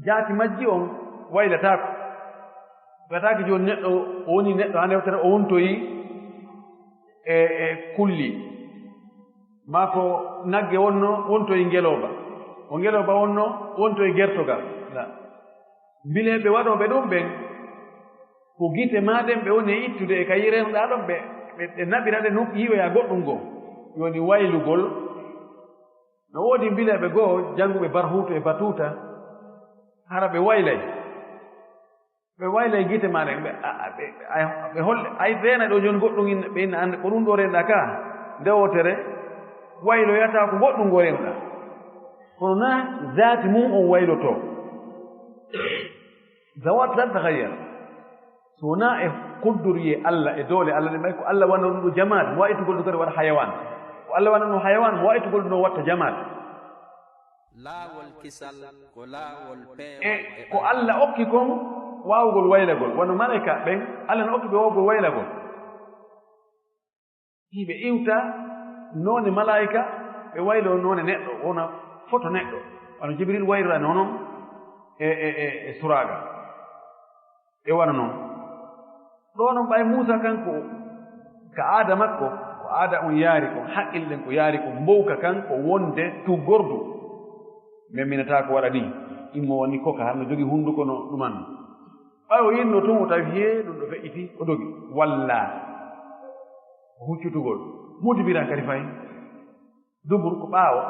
jaati majji on waylataako. Wiyataake jooni neɗɗo, o woni neɗɗo haa newtere o wontoyi e, e kulli. Maa ko nagge wonno, wontoyi ngelooba. Ko ngelooba wonno, wontoyi gertogal. La. Mbileeɓe waɗooɓe ɗum ɓen, ko gite maa ɗen ɓe woni e ittude e ka yirenɗaa ɗon, ɓe, ɓe, ɓe naɓira ɗe nun yi'oya goɗɗum goo. Woni waylugol. No woodi mbileeɓe goo jannguɓe barhuutu e batuuta, Hara ɓe waylay. Ɓe waylay gite maa ɗen, ɓe, a, a, ɓe, ay, ɓe holle, ay reena ɗo jooni goɗɗum inna, ɓe inna, "Annde ko ɗum ɗo reenɗaa ka, nde wootere, wayloyataa ko goɗɗum ngo reenɗaa." Kono naa zaati mum on waylotoo. Zawat la taghayyar. So wonaa e kudduriyee Alla, e doole Alla ɗen, ɓay ko Alla wano ɗum ɗo jamaat, mo waawaa ittugol ɗum kadi waɗa hayawaan. Ko Alla wano ɗum hayawaan, mo waawaa ittugol ɗum ɗo watta jamaat. Laawol kisal ko laawol peewal E ko Alla okki kon waawugol waylagol, wano malaa'ika ɓen, Alla no okki ɓe waawugol waylagol. Hiɓe iwta noone malaa'ika, ɓe wayloo noone neɗɗo, wona foto neɗɗo, wano Jibril waylira noon e, e, e, e Suraaga. E wano non. Ɗoo non ɓay Muusaa kan ko ka aada makko, ko aada on yaari kon, haqqille ɗen ko yaari kon, mbowka kan ko wonde tuggordu. Men minataa ko waɗa nii, immo woni koka, hano jogi hunduko no ɗuman. Ɓay o yinnoo tun, o tawi hee ɗum ɗo feƴƴiti, o dogi. Walla ko huccutugol, mudibiran kadi fay. Dubur ko ɓaawo.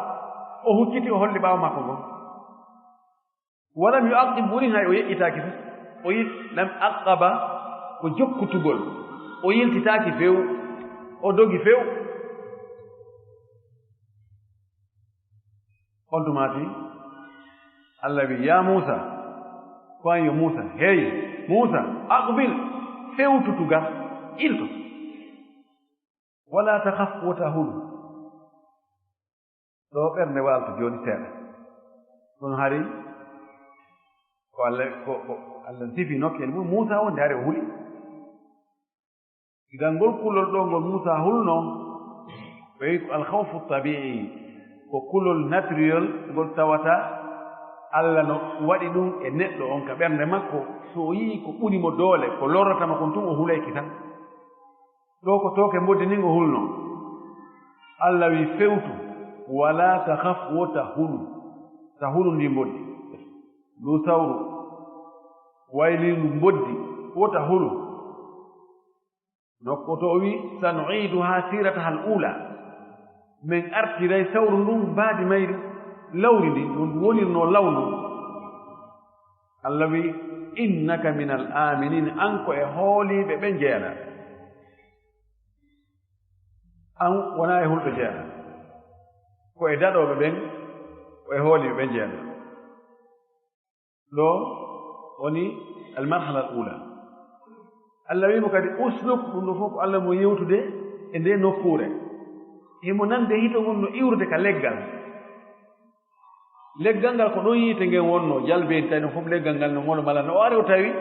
O hucciti, o holli ɓaawo makko ngon. Walam yu'aqqib, woni hay o yeƴƴitaaki fof. O yi-, lam aqqaba, ko jokkutugol. O yiltitaaki few. O dogi few. On tuma si Allah wi, "Yaa Muusa," ko an yo Muusa, "Hey, Muusa, aqbil, fewtutu ga, ilto. Wala takhaf, wota hulu." Ɗo ɓernde waalto jooni seeɗa. Ɗum hari ko Allah, ko, ko Allah sifi nokkiyel mum Muusa wonde hari o huli. Idan ngol kulol ɗo ngol Muusa hulno, ɓe wi'i ko alkhawfu tabi'i, ko kulol naturel ngol tawata Allah no waɗi ɗum e neɗɗo on ka ɓernde makko, so o yi'i ko ɓuri mo doole, ko lorrata mo kon tun o hulayki tan. Ɗo ko tooke mboddi ndin o hulno. Allah wi'i, "Fewtu, wala takhaf, wota hulu." Ta hulu ndi mboddi. Ndu sawru, waylindu mboddi, wota hulu. Nokko to o wi'i, "Sanu'iduha sirataha al-ula." Men artiray sawru ndun baadi mayru lawri ndin, no ndu wonirno law ndun. Allah wi'i, "Innaka min al-aminin," an ko e hooliiɓe ɓen jeyaɗaa. An wonaa e hulɓe jeyaɗaa. Ko e daɗooɓe ɓen, ko e hooliiɓe ɓen jeyaɗaa. Ɗo woni al-marhala al-ula. Allah wi'i mo kadi, "Usluk," ɗum ɗo fof ko Allah mo yewtude e nde nokkuure. Himo nande hito ngon no iwrude ka leggal. Leggal ngal ko ɗon yiite ngen wonnoo, jalbeenti tawi ɗum fof leggal ngal no molo mala no o ari o tawi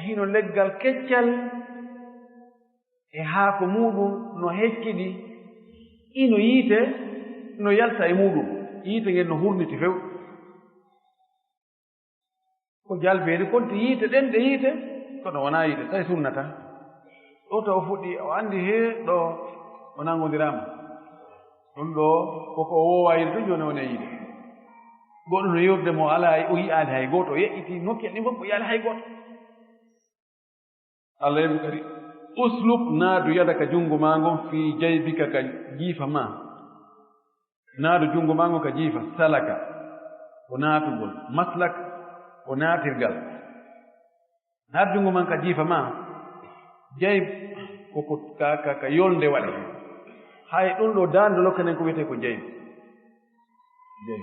hino leggal keccal e haako muuɗum no hecciɗi, ino yiite no yalta e muuɗum, yiite ngen no hurniti few. Ko jalbeeri konti yiite ɗen ɗe yiite, kono wonaa yiite, tawi sunna tan. Ɗo taw o fuɗɗi, o anndi hee ɗo o nanngondiraama. Ɗum ɗo koko o woowaa yiide tun jooni o woni e yiide. Goɗɗo no yewtude mo alaa, o yi'aali hay gooto, o yeƴƴiti nokkel ɗin fof o yi'aali hay gooto. Allah wi'i mo kadi, "Usluk, naadu yadaka junngo maa ngon, fii jaybika ka jiifa maa." Naadu junngo maa ngon ka jiifa, salaka, ko naatugol, maslak, ko naatirgal. Naadu junngo maa ka jiifa maa, jayb ko, ko ka, ka, ka yolnde waɗi. Hay ɗum ɗo daande lokka nden ko wiyetee ko jayb. Jayb.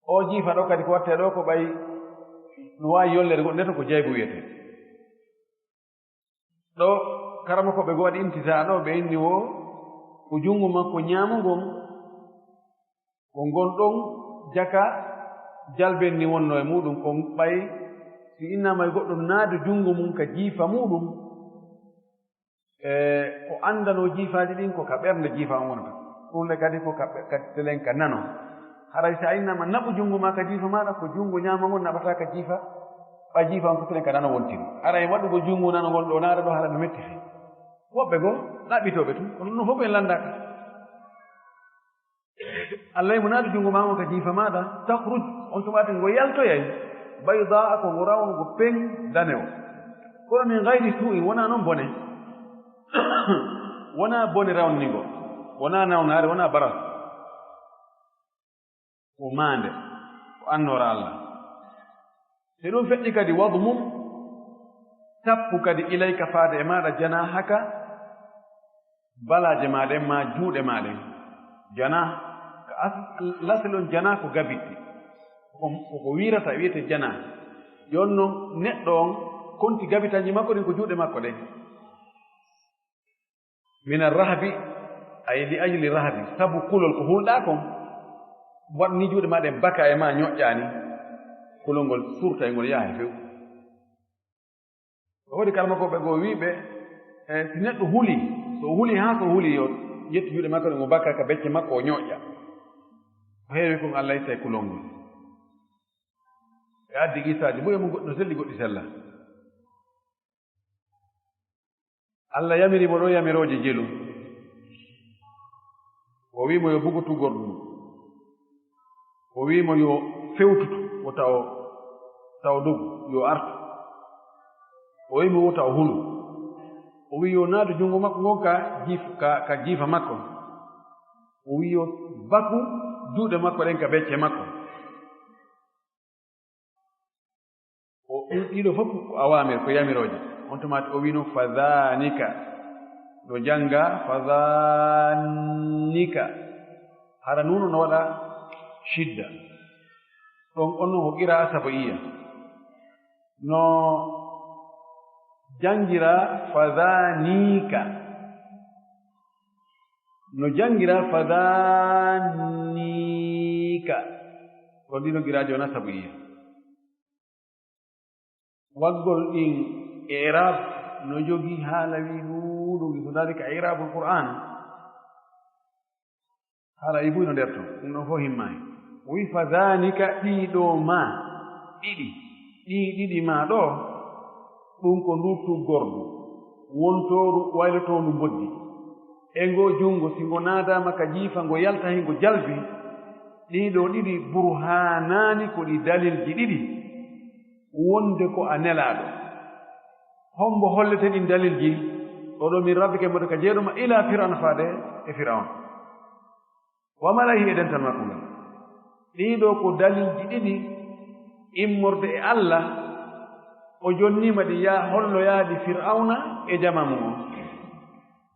O jiifa ɗo kadi ko wattee ɗo ko ɓay no waawi yolndeede goɗɗum, nde to ko jaybu wiyetee. Ɗo karamokooɓe goo waɗi imtisaa ɗo, ɓe inni wo ko junngo makko ñaamo ngon, ko ngon ɗon jaka jalben ni wonno e muuɗum, ko ɓay si innaama e goɗɗo naadu junngo mum ka jiifa muuɗum, E, ko anndanoo jiifaaji ɗin ko ka ɓernde jiifa on wonata. Ɗum le kadi ko ka ɓe-, ka telen ka nano. Haray si a innaama naɓu junngo maa ka jiifa maaɗa, ko junngo ñaamo ngon naɓata ka jiifa, ɓay jiifa on ko telen ka nano wontiri. Haray waɗugol junngo nano ngon ɗo naata ɗo haala no metti fii. Woɓɓe goo ɗaɓɓitooɓe tun, kono ɗum fof en lanndaaka. Allah mo naati junngo maa on ka jiifa maaɗa, takhruj, on tuma tun ngo yaltoyay, baydaa, ko ngo rawngo peng danewo. Kono min gayri suu'in, wonaa non bone. Wonaa bone rawnani ngo. Wonaa nawnaare, wonaa baras. Ko maande, ko annoora Allah. Si ɗum feƴƴi kadi, wadmum, tappu kadi, ilayka, faade e maaɗa, janahaka, balaaje maa ɗen, maa juuɗe maa ɗen. Janah, ka as-, lasel on janah ko gabitti. Ko, ko ko wiirata, wi'etee janah. Jooni non, neɗɗo on konti gabitanji makko ɗin ko juuɗe makko ɗen. Mina rahbi, ay li ajli rahbi, sabu kulol ko hulɗaa kon, waɗ ni juuɗe maa ɗen baka e maa ñoƴƴaani, kulol ngol surta e ngol yaha e few. Ko waɗi karmakooɓe goo wi'ɓe, e, si neɗɗo hulii, so o hulii haa so o hulii, yo ƴettu juuɗe makko ɗen o baka ka becce makko o ñoƴƴa. Ko heewi kon Alla ittay kulol ngol. E addi gisaaji, buy e mun goɗɗi no selli, goɗɗi sellaa. Alla yamiri mo ɗoo yamirooje jelu. O wi'i mo yo bugu tugordu ndun. O wi'i mo yo fewtutu, wota o, ta o dogu, yo artu. O wi'i mo wota o hulu. O wi'i yo naadu junngo makko ngon ka jiif-, ka, ka jiifa makko. O wi'i yo baku juuɗe makko ɗen ka becce makko. O, ɗi-, ɗiɗo fof ko awaamir, ko yamirooje. On tuma o wi'no, "Fadhaanika." No jannga, "Fadhaanika." Hara nuunu no waɗa shidda. Ɗon, on non ko qiraa'a saba'iyya. No janngira, "Fadhaanika." No janngira, "Fadhaanika." Ɗon ɗiɗo qiraaji wona saba'iyya. Waggol ɗin i'raab no jogii haala wi'i ɗuuɗuɗi, so ndaari ka i'raabul Qur'aan. Haala ɗi buy no nder ton, ɗum ɗon fof himmaani. O wi'i, "Fadhaanika, ɗii ɗoo maa ɗiɗi, ɗii ɗiɗi maa ɗoo, ɗum ko nduu tuggordu, wontooru waylotoondu mboddi. E ngoo junngo, si ngo naadaama ka jiifa, ngo yalta he ngo jalbi, ɗii ɗoo ɗiɗi burhaanaani, ko ɗi dalilji ɗiɗi." Wonde ko a nelaaɗo. Hombo hollete ɗin dalilji? O ɗo min rabbike mboɗo ka jeeɗoma ila Fir'awna faade e Fir'awna. Wa malaihi e dental makko ngal. Ɗii ɗoo ko dalilji ɗiɗi immorde e Allah. O jonniima ɗi yaa holloyaaɗi Fir'awna e jamaa mun on.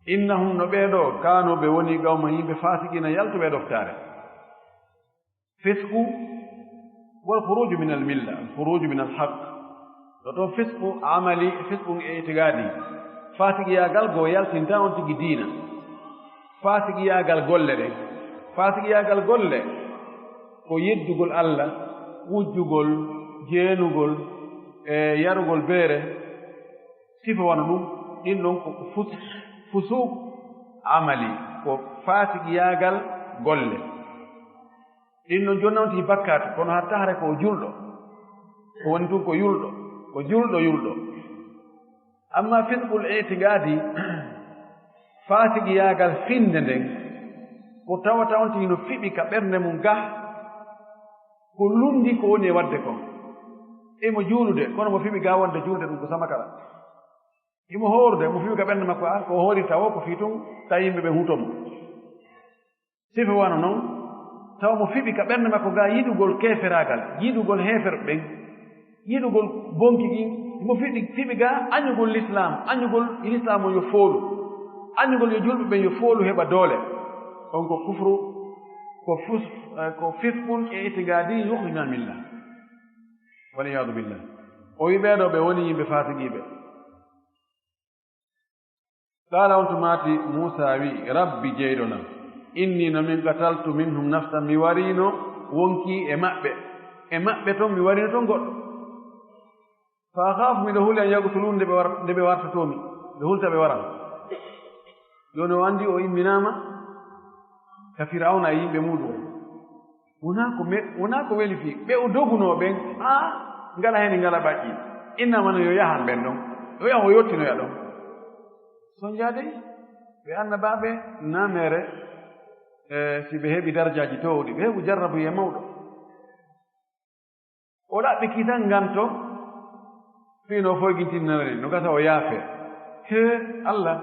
Innahum no ɓee ɗoo kaanu ɓe woni qawma yimɓe faasiqiina yaltuɓe e ɗoftaare. Fisqu wal khuruju min al milla, al khuruju min al haqq. Ɗo ɗon fisqu amali, fisqu e itigadi. Faasiqiyaagal goo yaltinta on tigi diina. Faasiqiyaagal golle ɗen. Faasiqiyaagal golle ko yeddugol Allah, wujjugol, jeenugol, e yarugol beere. Sifa wano ɗum, ɗin ɗon ko fus-, fusuq amali, ko faasiqiyaagal golle. Ɗin ɗon jonnantii bakkaatu, kono hatta hare ko o julɗo. Ko woni tun ko yulɗo, ko julɗo yulɗo. Amma fisqul i'tiqaadi, faasiqiyaagal finnde nden, ko tawata on tigi no fiɓi ka ɓernde mum ga, ko lundi ko woni e waɗde kon. Imo juulude, kono mo fiɓi ga wonde juulde ɗum ko samakara. Imo hoorude, mo fiɓi ka ɓernde makko, a, ko o hoorirta o, ko fii tun, tawi yimɓe ɓen huto mo. Sifa wano non, tawa mo fiɓi ka ɓernde makko ga yiɗugol keeferaagal, yiɗugol heeferɓe ɓen, yiɗugol bonki ɗin, mo fiɓi, fiɓi ga añugol lislaam, añugol lislaam o yo foolu, añugol yo julɓe ɓen yo foolu heɓa doole. On ko kufru, ko fus-, eh, ko fisqun e itiqaadi yuxriju minal milla. Wal iyaadu billah. O wi ɓee ɗoo ɓe woni yimɓe faasiqiiɓe. Qaala, on tumaati Muusaa wi'i, "Rabbi, jeyɗo lan, inni no min qataltu minhum nafsan, mi wariino wonkii e maɓɓe, e maɓɓe ton mi wariino ton goɗɗo. Fa akhaafu, miɗo huli an yaqtuluun, nde ɓe war-, nde ɓe wartotoo mi, ɓe hulta ɓe waran." Jooni o anndi o imminaama ka Firawna e yimɓe muuɗum. Wonaa ko me-, wonaa ko weli fii ɓe o dogunoo ɓen, aa, ngala heen, ngala ɓaƴƴi. Innama no yo yahan ɓen ɗon. Yo yahan o yottinoya ɗon. Sonjaade ɓe annabaaɓe naa meere, e, si ɓe heɓi darajaaji toowɗi, ɓe heɓu jarrabuye mawɗo. O ɗaɓɓi kisan nganto, fii no foygintinnoyri, no gasa o yaafee. Hee, Allah,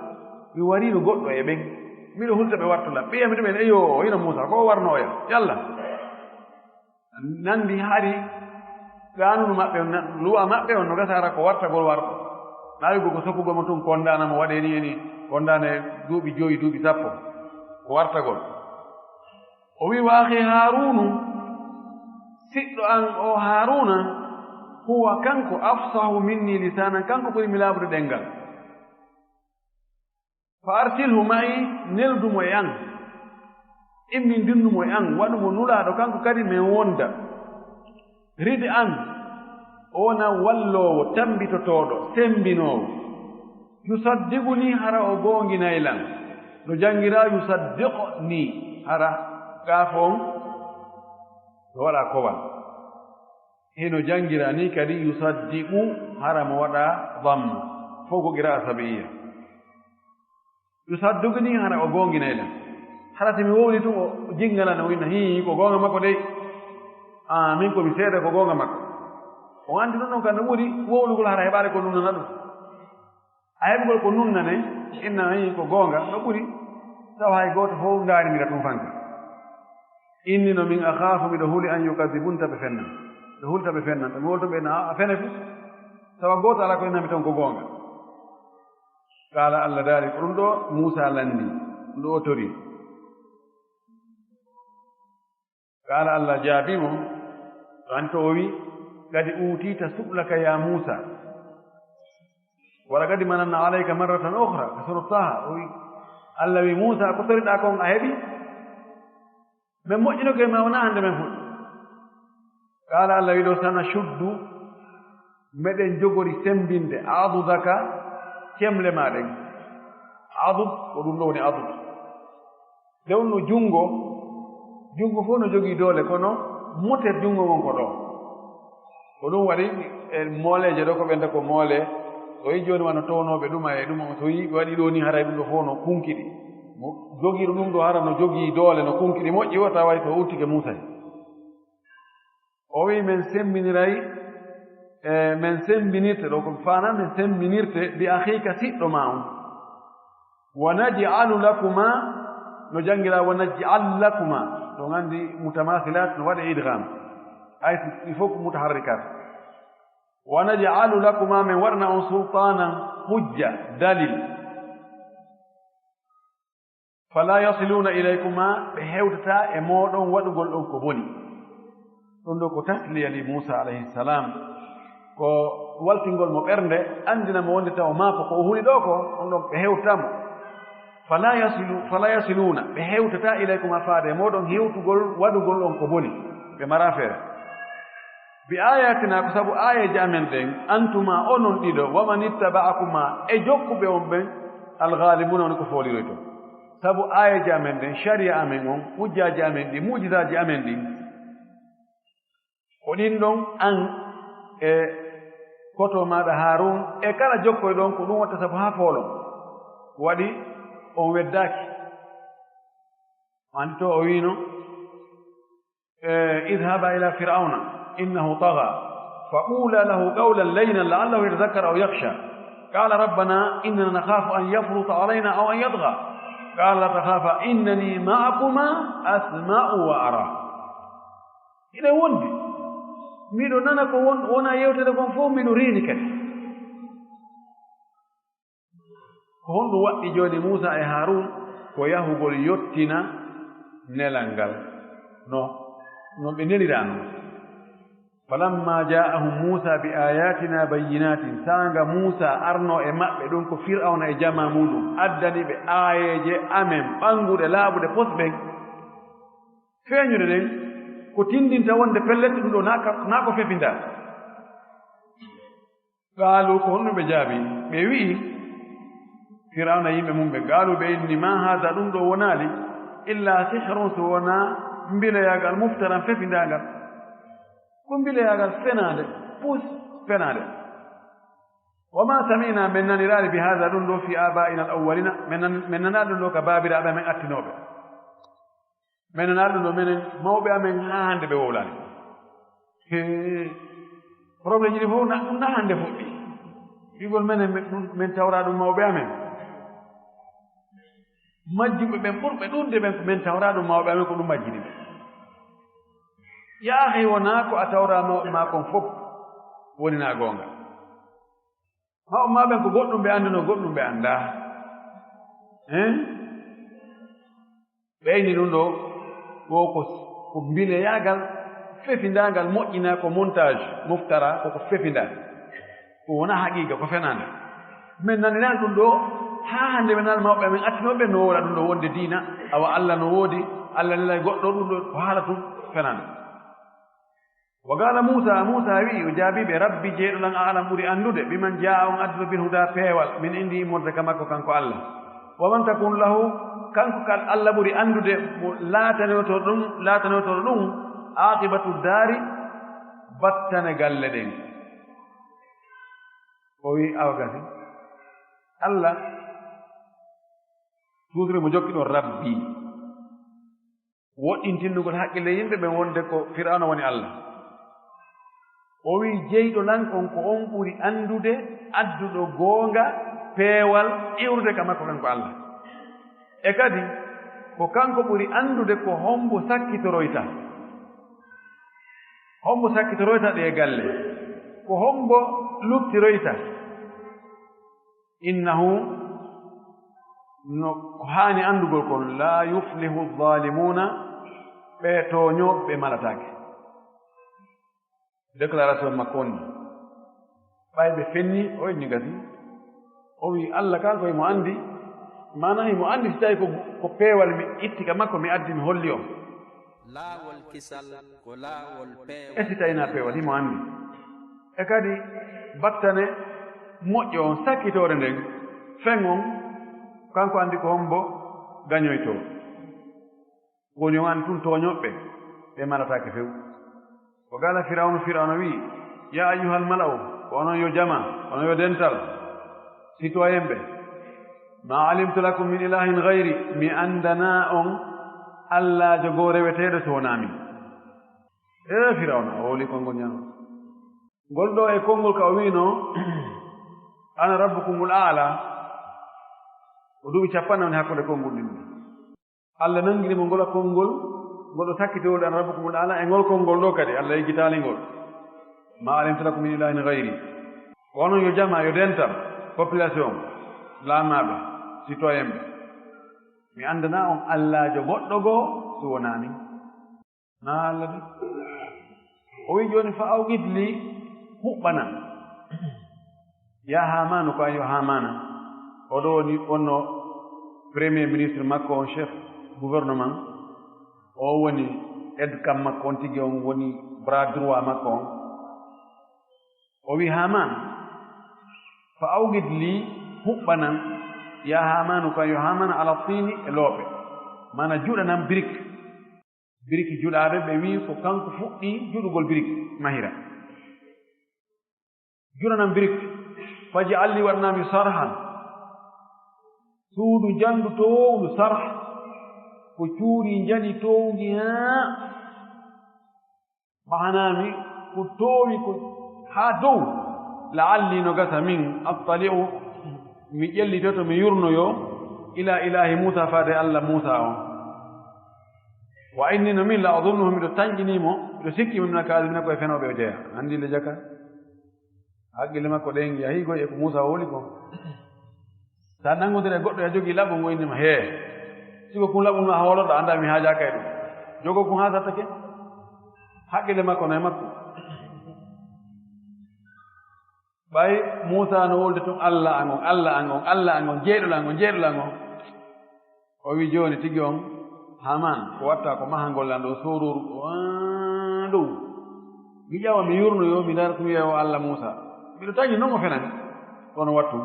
mi wariino goɗɗo e ɓen. Miɗo hulta ɓe wartola. Ɓe yami ɗumen, "Eyoo, hino Muusaa, ko o warnooya? Yalla." Nandi hari Gaanunu maɓɓe on, luwa maɓɓe on, no gasa hara ko wartagol warɗo. Naa wi'ugol ko soppugol mo tun kondaana mo waɗee nii e nii, kondaana e duuɓi jowi, duuɓi sappo, ko wartagol. O wi'i, "Wa akhii Haaruunu, siɗɗo an o Haaruuna, huwa kanko afsahu minnii lisaanan, kanko ɓuri mi laaɓude ɗemngal." "Fa arsilhu ma'i, neldu mo e an. Immindinnu mo e an, waɗu mo nulaaɗo, kanko kadi men wonda. Rid an, o wona walloowo, tammbitotooɗo, semmbinoowo. Yusaddiqunii, hara o goonginay lan." No janngiraa yusaddiqnii, hara qaaf on no waɗaa kowal. Hino janngiraa nii kadi yusaddiqu, hara mo waɗaa damma. Fow ko qiraa'a sabi'iyya. Yusaddiqnii, hara o goonginay lan. Hara si mi wowli tun, o jinngalan, o inna, "Hii, ko goonga makko dey. Aa, min ko mi seeda ko goonga makko." O anndi ɗun ɗon ka no ɓuri wowlugol hara heɓaade ko nunnana ɗun. A heɓugol ko nunnane, inna, "Hii, ko goonga," no ɓuri tawa hay gooto fow ndaarimira tun fanka. "Inni, no min, akhaafu, miɗo huli, an yukadibun, ta ɓe fennan. Miɗo huli ta ɓe fennan." To mi wowli tun ɓe inna, "A, a fene fu." Tawa gooto alaa ko innami ton ko goonga. Qaala Allah daali, ko ɗun ɗoo Muusaa lanndii, ɗun ɗoo o torii. Qaala Allah jaabii mo, to an to o wi'i, "Qad uutiita su'laka yaa Muusaa. Wa laqad mananna alayka marratan ukhraa," ka suuratu Taaha, o wi'i, Allah wi'i, "Muusaa, ko toriɗaa kon a heɓii? Men moƴƴinoke ma, wonaa hannde men fuɗɗi." Qaala Allah wi'i ɗoo, "Sanashuddu, meɗen jogori semmbinde, adudaka, cemle maa ɗen." Adud, ko ɗun ɗoo woni adud. Nde wonno junngo, junngo fow no jogii doole, kono moter junngo ngon ko ɗoo. Ko ɗun waɗi e mooleeje ɗoo, ko ɓen ko moole, so yi'i jooni wano townooɓe ɗuma e ɗuma, so yi'i ɓe waɗi ɗoo nii, haray ɗun ɗoo fow no kunkiɗi. Mo jogiiɗo ɗun ɗoo hara no jogii doole, no kunkiɗi moƴƴi, o tawa way to uttike Muusaa. O wi'i, "Men semmbiniray, e, men semmbinirte," ɗoo ko faanaa men semmbinirte, "bi akhiika, siɗɗo maa on. Wa naj'alu lakumaa," no janngiraa, "wa naj'al lakumaa." Ɗon anndi mutamaasilaat no waɗee idgham. Ay, ɗi fow ko mutaharrikaat. "Wa naj'alu lakumaa," men waɗana on, "sultaanan," hujja, dalil. "Falaa yasiluuna ilaykumaa," ɓe hewtataa e mooɗon waɗugol on ko boni. Ɗun ɗoo ko tasliya li Muusaa alayhi salaam, ko waltingol mo ɓernde, anndina mo wonde tawa maako ko o huli ɗoo ko, ɗun ɗon ɓe hewtataa mo. "Falaa yasilu-, falaa yasiluuna," ɓe hewtataa, "ilaykumaa," faade e mooɗon hewtugol waɗugol on ko boni, ɓe maraa feere. "Bi aayaatinaa," ko sabu aayeeje amen ɗen, "antumaa," onon ɗiɗo, "wa manittaba'akumaa," e jokkuɓe on ɓen, "al-ghaalibuuna," woni ko fooliroyton. Sabu aayeeje amen ɗen, shari'a amen on, hujjaaji amen ɗin, mu'jizaaji amen ɗin, ko ɗin ɗon an e koto maaɗa Haaruun e kala jokkoyɗo on, ko ɗun watta sabu haa foolon. Waɗi on weddaaki. Anndi to o wiino, إيه، اذهبا إلى فرعون إنه طغى فقولا له قولا لينا لعله يتذكر أو يخشى. قال ربنا إننا نخاف أن يفرط علينا أو أن يطغى. قال لا تخافا إنني معكما أسمع وأرى. Hiɗen wondi. Miɗo nana ko won-, wona yewtere kon fow, miɗo reeni kadi. Ko honɗun waɗɗi jooni Muusaa e Haaruun? Ko yahugol yottina nelal ngal no, no ɓe neliraano. فلما جاءهم موسى بآياتنا بينات, saanga Muusaa arnoo e maɓɓe ɗun ko Fir'awna e jamaa muuɗun addani ɓe aayeeje amen ɓannguɗe laaɓuɗe pos ɓen, feeñuɗe ɗen, ko tinndinta wonde pellet ɗun ɗoo naa ka, naa ko fefindaa. Qaaluu, ko honɗun ɓe jaabii? Ɓe wi'i, Fir'awna e yimɓe mun ɓen, qaaluu ɓe inni, ما هذا, ɗun ɗoo wonaali, إلا سحر, so wonaa mbiloyaagal, مفترى, fefindaangal. Ko mbiloyaagal fenaande, pus fenaande. وما سمعنا, men naniraali, بهذا, ɗun ɗoo, في آبائنا الأولين, men nan-, men nanaali ɗun ɗoo ka baabiraaɓe amen attinooɓe. Men nanaali ɗun ɗoo, menen mawɓe amen haa hannde ɓe wowlaali. Hee, problème ji ɗi fow na, na hannde fuɗɗi. Wi'ugol menen, men, men tawraa ɗun mawɓe amen. Majjuɓe ɓen ɓurɓe ɗuuɗude ɓen, men tawraa ɗun mawɓe amen, ko ɗun majjini ɓe. Yaa akhi, wonaa ko a tawraa mawɓe maa kon fow. woni naa goonga. Mawɓe maa ɓen ko goɗɗum ɓe anndunoo, goɗɗum ɓe anndaa. Hein? Ɓe inni ɗum ɗoo, wo ko, ko mbileyaagal fefindaangal, moƴƴinaa, ko montage, muftara, ko ko fefindaa. Ko wonaa haqiiqa, ko fenaande. Men naniraani ɗum ɗoo, haa hannde men nana mawɓe amen attinooɓe no wowla ɗum ɗoo wonde diina, awa Alla no woodi, Alla nelay goɗɗo, ɗum ɗoo ko haala tun fenaande. Wa qaala Muusaa, Muusaa wi'i, o jaabii ɓe, "Rabbi, Jeyɗo lan, a'lam, ɓuri anndude, biman jaa'a, on addino, bil hudaa, peewal, min indi, immorde ka makko kanko Alla. Wa man takunu lahu, kanko kadi Alla ɓuri anndude mo laatanotoo ɗum, laatanotoo ɗum, aaqibatu daari, battane galle ɗen." O wi'i, "Awa gasi, Alla, tuusiri mo jokki ɗon, Rabbi." Woɗɗintinnugol hakkille yimɓe ɓen wonde ko Fir'awna woni Alla. O wi'i, "Jeyɗo lan on, ko on ɓuri anndude adduɗo goonga, peewal, iwrude ka makko kanko Alla. E kadi, ko kanko ɓuri anndude ko hombo sakkitoroyta. Hombo sakkitoroyta ɗee galle? Ko hombo luttiroyta?" Innahu, no ko haani anndugol kon, "laa yuflihu zaalimuuna, ɓee tooñooɓe ɓe malataake." Déclaration makko on ni. Ɓay ɓe fenni, o inni gasi. O wi'i, "Alla kan ko himo anndi, maana himo anndi si tawi ko, ko peewal mi itti ka makko, mi addi, mi holli on." Laawol kisal ko laawol peewal. E si tawi naa peewal, himo anndi. E kadi battane moƴƴo on, sakkitoore nden, fen on, kanko anndi ko hombo gañoytoo. Woni on anndi tun tooñoɓɓe, ɓe malataake few. Wa qaala Fir'awnu, Fir'awna wi'i, "Yaa ayyuhal mala'u, ko onon yo jama, onon yo dental, citoyen ɓe. Maa alimtu lakum min ilaahin gayri, mi anndanaa on allaajo goo reweteeɗo si wonaa min." Ee Fir'awna, o wowli konngol ñaamo. Ngol ɗoo e konngol ka o wi'noo, "Ana rabbukumul a'la." O duuɓi cappanɗe woni hakkunde konngol ɗin. Alla nangiri mo ngol konngol, ngol o sakkiti wowlude, "Ana rabbukumul a'la", e ngol konngol ɗoo kadi, Alla yeggitaali ngol. "Maa alimtu lakum min ilaahin gayri." Ko onon yo jama, yo dental, population, laamaaɓe, citoyen ɓe. Mi anndanaa on allaajo goɗɗo goo si wonaa min. Naa Alla de. O wi'i jooni, "Fa awqid li, huɓɓanam." Yaa Haamaanu, ko an yo Haamaana. O ɗoo woni, wonno premier ministre makko on, chef gouvernement. O woni aide kam makko on tigi, on woni bras droit makko on. O wi'i, "Haamaan, fa awqid li, huɓɓanam, yaa Haamaanu, ko an yo Haamaana, ala tiini e loope." Maana juɗanam birik. Biriki juɗaaɓe, ɓe wi'i ko kanko fuɗɗi juɗugol biriki mahira. Juɗanam biriki. Faj'al li, waɗanam mi sarhan. Suudu njandu towndu sarh. Ko cuuri njani towngi haa mahanami ko toowi ko haa dow. La'alli, no gasa min, attali'u, mi ƴellitoto, mi yurnoyo, ila ilaahi Muusa, faade Alla Muusa on. Wa inni, no min, la azunnuhu, miɗo tanƴinii mo, miɗo sikki mo, mina kaadibina, ko e fenooɓe o jeyaa. Anndi le jaka? Hakkille makko ɗen yahii koy e ko Muusa wowli kon. Sa nanngodiri e goɗɗo, a jogii laɓu, mo inni ma, "Hee, sigo kun laɓu ma hooloɗo, anndaa mi haajaaka e ɗum. Jogo kun haa sattake." Hakkille makko no e makko. Ɓay Muusaa no wolde tun, "Alla an on, Alla an on, Alla an on, jeyɗo lan on, jeyɗo lan on." O wi, "Jooni tigi on, Haamaan, ko watta ko mahangol lan ɗoo soorooru ɗoo, aa, ɗoo. Mi ƴawa, mi yurnoyo, mi dara tun, yeewo Alla Muusaa. Miɗo tawi non o fenan, kono wattu."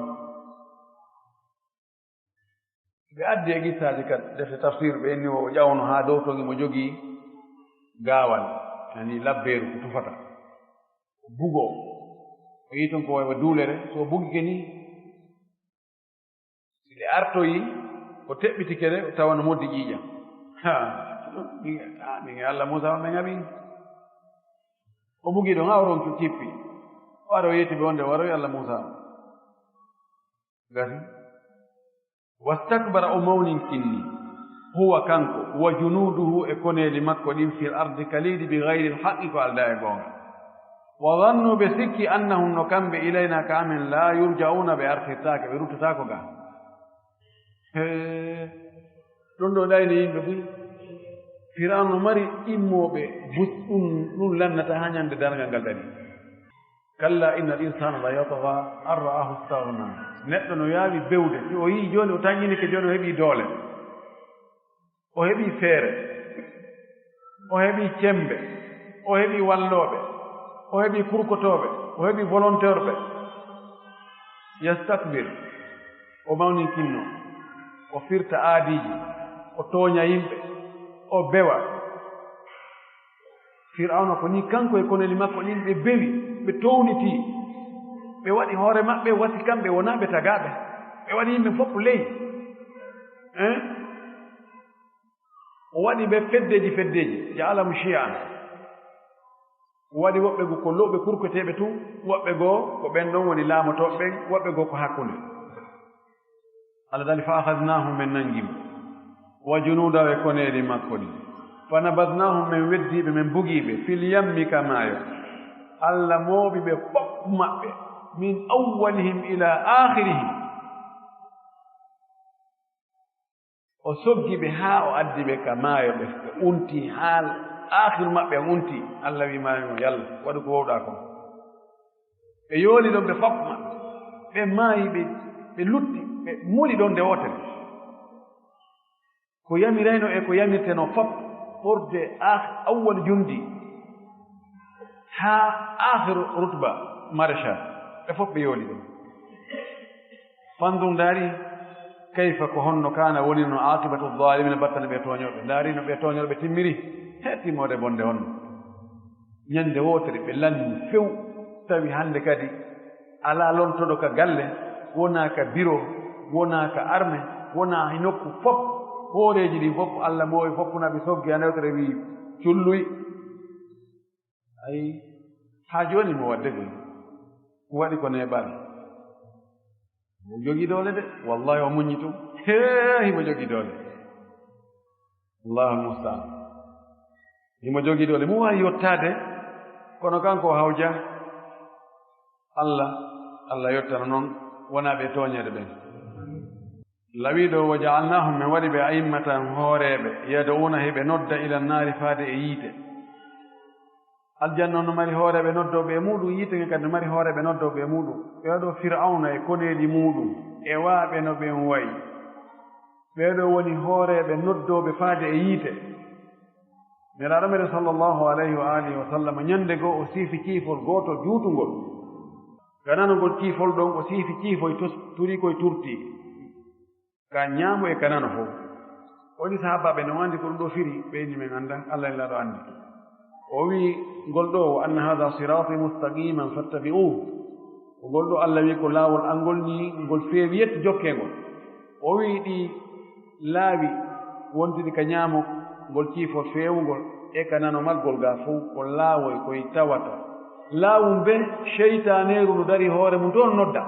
Ɓe addi e qissaaji ka defte tafsir, ɓe inni o ƴawno haa dow ton, himo jogii gaawal, yani labbeeru ko tufata. O bugoo. O yii ton ko waywa duulere, so o bugike nii, si ɗe artoyi, o teɓɓitike ɗe, o tawa no moddi ƴiiƴam. Ha, min, ha, min e Alla Muusaa on, min haɓi. O bugi ɗon, haa o ronki, o kippi. O ari, o yetti ɓe wonde o waroyi Alla Muusaa on. Gasi. Wastakbara, o mawninkinni, huwa, kanko, wa junuuduhu, e koneeli makko ɗin, fil ardi, ka leydi, bi gayril haqqi, ko aldaa e goonga. Wa zannu, ɓe sikki, annahum, no kamɓe, ilayna, ka amen, la yurja'una, ɓe artirtaake, ɓe ruttataako ga. Hee, ɗun ɗoo ɗayni yimɓe buy. Fir'awna no mari immooɓe bus, ɗun, ɗun lannata haa ɲande darngal ngal darii. Kalla innal insana la yatgha an ra'ahu istaghna. Neɗɗo no yaawi bewde, si o yi'i jooni o tanƴinike, jooni o heɓii doole. O heɓii feere, o heɓii cemmbe, o heɓii wallooɓe, o heɓii kurkotooɓe, o heɓii volonteerɓe. Yastakbir, o mawninkinno, o firta aadiiji, o tooɲa yimɓe, o bewa. Fir'awna ko nii kanko e koneeli makko ɗin, ɓe bewi, ɓe townitii, ɓe waɗi hoore maɓɓe wasi kamɓe wonaa ɓe tagaaɓe, ɓe waɗi yimɓe fof ley. Hein? O waɗi ɓe feddeeji feddeeji, ja'alahum shi'an. O waɗi woɓɓe goo ko lowɓe kurkoteeɓe tun, woɓɓe goo ko ɓen ɗon woni laamotooɓe ɓen, woɓɓe goo ko hakkunde. Allah daali, "Fa akhadhnahum", men nangi mo, "wa junudahu", e koneeli makko ɗin. "Fa nabadhnahum", men weddii ɓe, men bugii ɓe, "fil yammi", ka maayo. Allah mooɓi ɓe fof maɓɓe, "min awwalihim ila akhirihim". O soggi ɓe haa o addi ɓe ka maayo, ɓe, ɓe unti haa aakhiru maɓɓe on unti. Allah wi'i maayo ngon, "Yalla, waɗu ko wowɗaa kon." Ɓe yooli ɗon, ɓe fof maɓɓe. Ɓe maayi, ɓe, ɓe lutti, ɓe muli ɗon nde wootere. Ko yamirayno e ko yamirtenoo fof, ɓurde ah-, awwal jundi haa aakhiru rutba, maréchal, ɓe fof ɓe yooli ɗon. Fanzur, ndaari, kayfa, ko honno, kaana, woni no, aaqibatu zaalimiina, battane ɓe tooñooɓe. Ndaari no ɓe tooñooɓe timmiri, he timmoode bonde honno. Ɲande wootere ɓe lanni few, tawi hande kadi alaa lontoɗo ka galle, wonaa ka biro, wonaa ka arme, wonaa e nokku fof. Hooreeji ɗin fof, Allah moowi fof, kuna ɓe soggi hande wootere wi'i, "Culluy." Ay, haa jooni mo wadde gol. Ko waɗi ko neeɓaali. Mo jogii doole de, wallahi o muññi tun. Hee, himo jogii doole. Allahu musta'an. Himo jogii doole. Mo waawi yottaade, kono kanko o hawja Allah, Allah yottana non wonaa ɓe tooñeede ɓen. Lawiiɗo, "Wa ja'alnaahum", men waɗi ɓe, "a'immatan", hooreeɓe, "yad'uuna", hiɓe nodda, "ila nnaari", faade e yiite. Aljanna on no mari hooreeɓe noddooɓe e muuɗum, yiite ngen kadi no mari hooreeɓe noddooɓe e muuɗum. Ɓee ɗoo Fir'awna e koneeli muuɗum, e waaɓe no ɓen wa'i. Ɓee ɗoo woni hooreeɓe noddooɓe faade e yiite. Nelaaɗo meɗen sallallahu alayhi wa alihi wa sallam, ɲande goo o siifi ciifol gooto juutungol. Ka nano ngol ciifol ɗon, o siifi ciifoy tos-, turi koy turti. Ka ɲaamo e ka nano fow. Woni sahaabaaɓe no anndi ko ɗum ɗoo firi, ɓe inni men anndaa, Allah e Nelaaɗo anndi. O wi'i, "Ngol ɗoo, wa anna haadha siraatii mustaqiiman fattabi'uuhu." Ko ngol ɗoo Allah wi'i ko laawol an ngol nii, ngol feewi yetto jokkee ngol. O wi'i ɗii laawi wonduɗi ka ɲaamo ngol ciifol feewungol e ka nano maggol gaa fow ko laawoy koy tawata. Laawun ben, seytaaneeru no dari hoore mun toon nodda.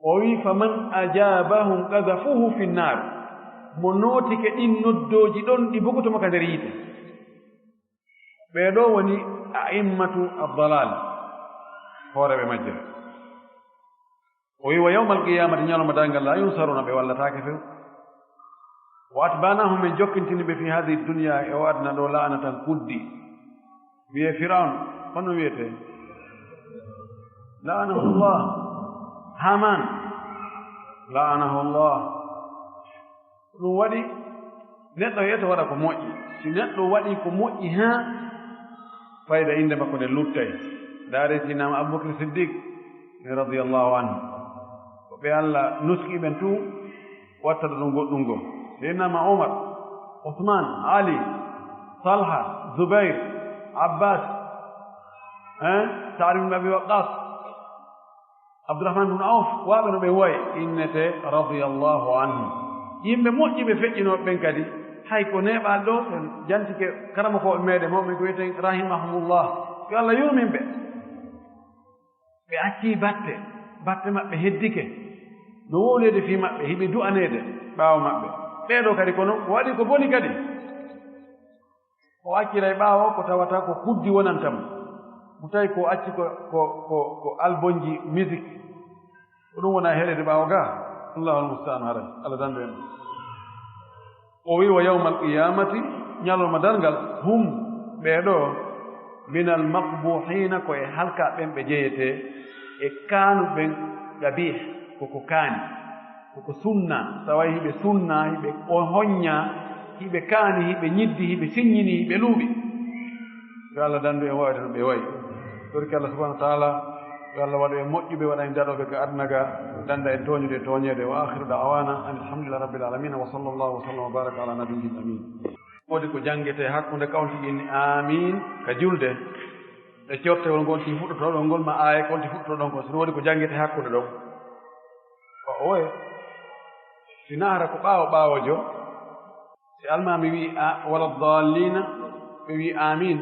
O wi'i, "Faman ajaabahum qadhafuuhu fi nnaar." Mo nootike ɗin noddooji ɗon, ɗi bugoto mo ka nder yiite. Ɓee ɗoo woni a'immatu ad-dalaal, hooreeɓe majje. O wi'i, "Wa yawmal qiyaamati", ɲalawma darngal, "laa yunsaruuna", ɓe wallataake few. "Wa atba'naahum", men jokkintini ɓe, "fi haadhihi dunya", e oo aduna ɗoo, "la'natan", kuddi. Wi'ee Fir'awn, honno wi'etee? La'anahullah. Haamaan, la'anahullah. Ko ɗum waɗi, neɗɗo yeeto waɗa ko moƴƴi. Si neɗɗo waɗii ko moƴƴi, haa fayda innde makko nden luttay. Ndaaree Seydina Abubakar Siddiq, radiyallahu anhu. Ko ɓe Allah nuski ɓen tun, wattata ɗum goɗɗum goo. Seydina ma Umar, Usman, Ali, Talha, Zubair, Abbas, hein, Sa'd ibn Abi Waqqas, Abdurrahman ibn Auf, waaɓe no ɓe wa'i, innete radiyallahu anhu. Yimɓe moƴƴi ɓe feƴƴinooɓe ɓen kadi, hay ko neeɓaali ɗoo, en jantike karamokooɓe meɗen, mawɓe ko wi'eten rahimahumullah. Yo Allah yurmin ɓe. Ɓe accii batte, batte maɓɓe heddike. No wowleede fii maɓɓe, hiɓe du'aneede ɓaawo maɓɓe. Ɓee ɗoo kadi kono, o waɗi ko boni kadi. O acciray ɓaawo ko tawata ko kuddi wonanta mo. Mo tawi ko acci ko, ko, ko, ko albonji musique, ko ɗum wona heɗede ɓaawo ga. Allahul musta'an, haray Allah dandu en. O wi, "Wa yawmal qiyamati, ñalorma darngal, hum, ɓee ɗoo, minal maqbuhina, ko e halkaaɓe ɓen ɓe jeyetee, e kaanuɓe ɓen, qabih, ko ko kaani, ko ko sunna, taway hiɓe sunna, hiɓe o-, honña, hiɓe kaani, hiɓe ñiddi, hiɓe siññini, hiɓe luuɓi." Yo Allah dandu en wa'ade no ɓe wa'i. Torki Allah subhanahu wa ta'ala, yo Allah waɗu en moƴƴuɓe, waɗa en daɗooɓe ka aduna ga, danda en tooñude e tooñeede. Wa akhiru da'wana anil hamdulillahi rabbil alamin. Wa sallallahu wa sallam wa baraka ala nabiyyil amin. Woodi ko janngetee hakkunde ka on tigi inni amin ka julde. E cortewol ngol tigi fuɗɗotoo ɗon ngol ma aaye ka on tigi fuɗɗotoo ɗon kon. Sino woodi ko janngetee hakkunde ɗon. Ko oye. Si nahara ko ɓaawo ɓaawojo. Si almaami wi'i, a, "Wala daalliina," ɓe wi'i, "Aamiin."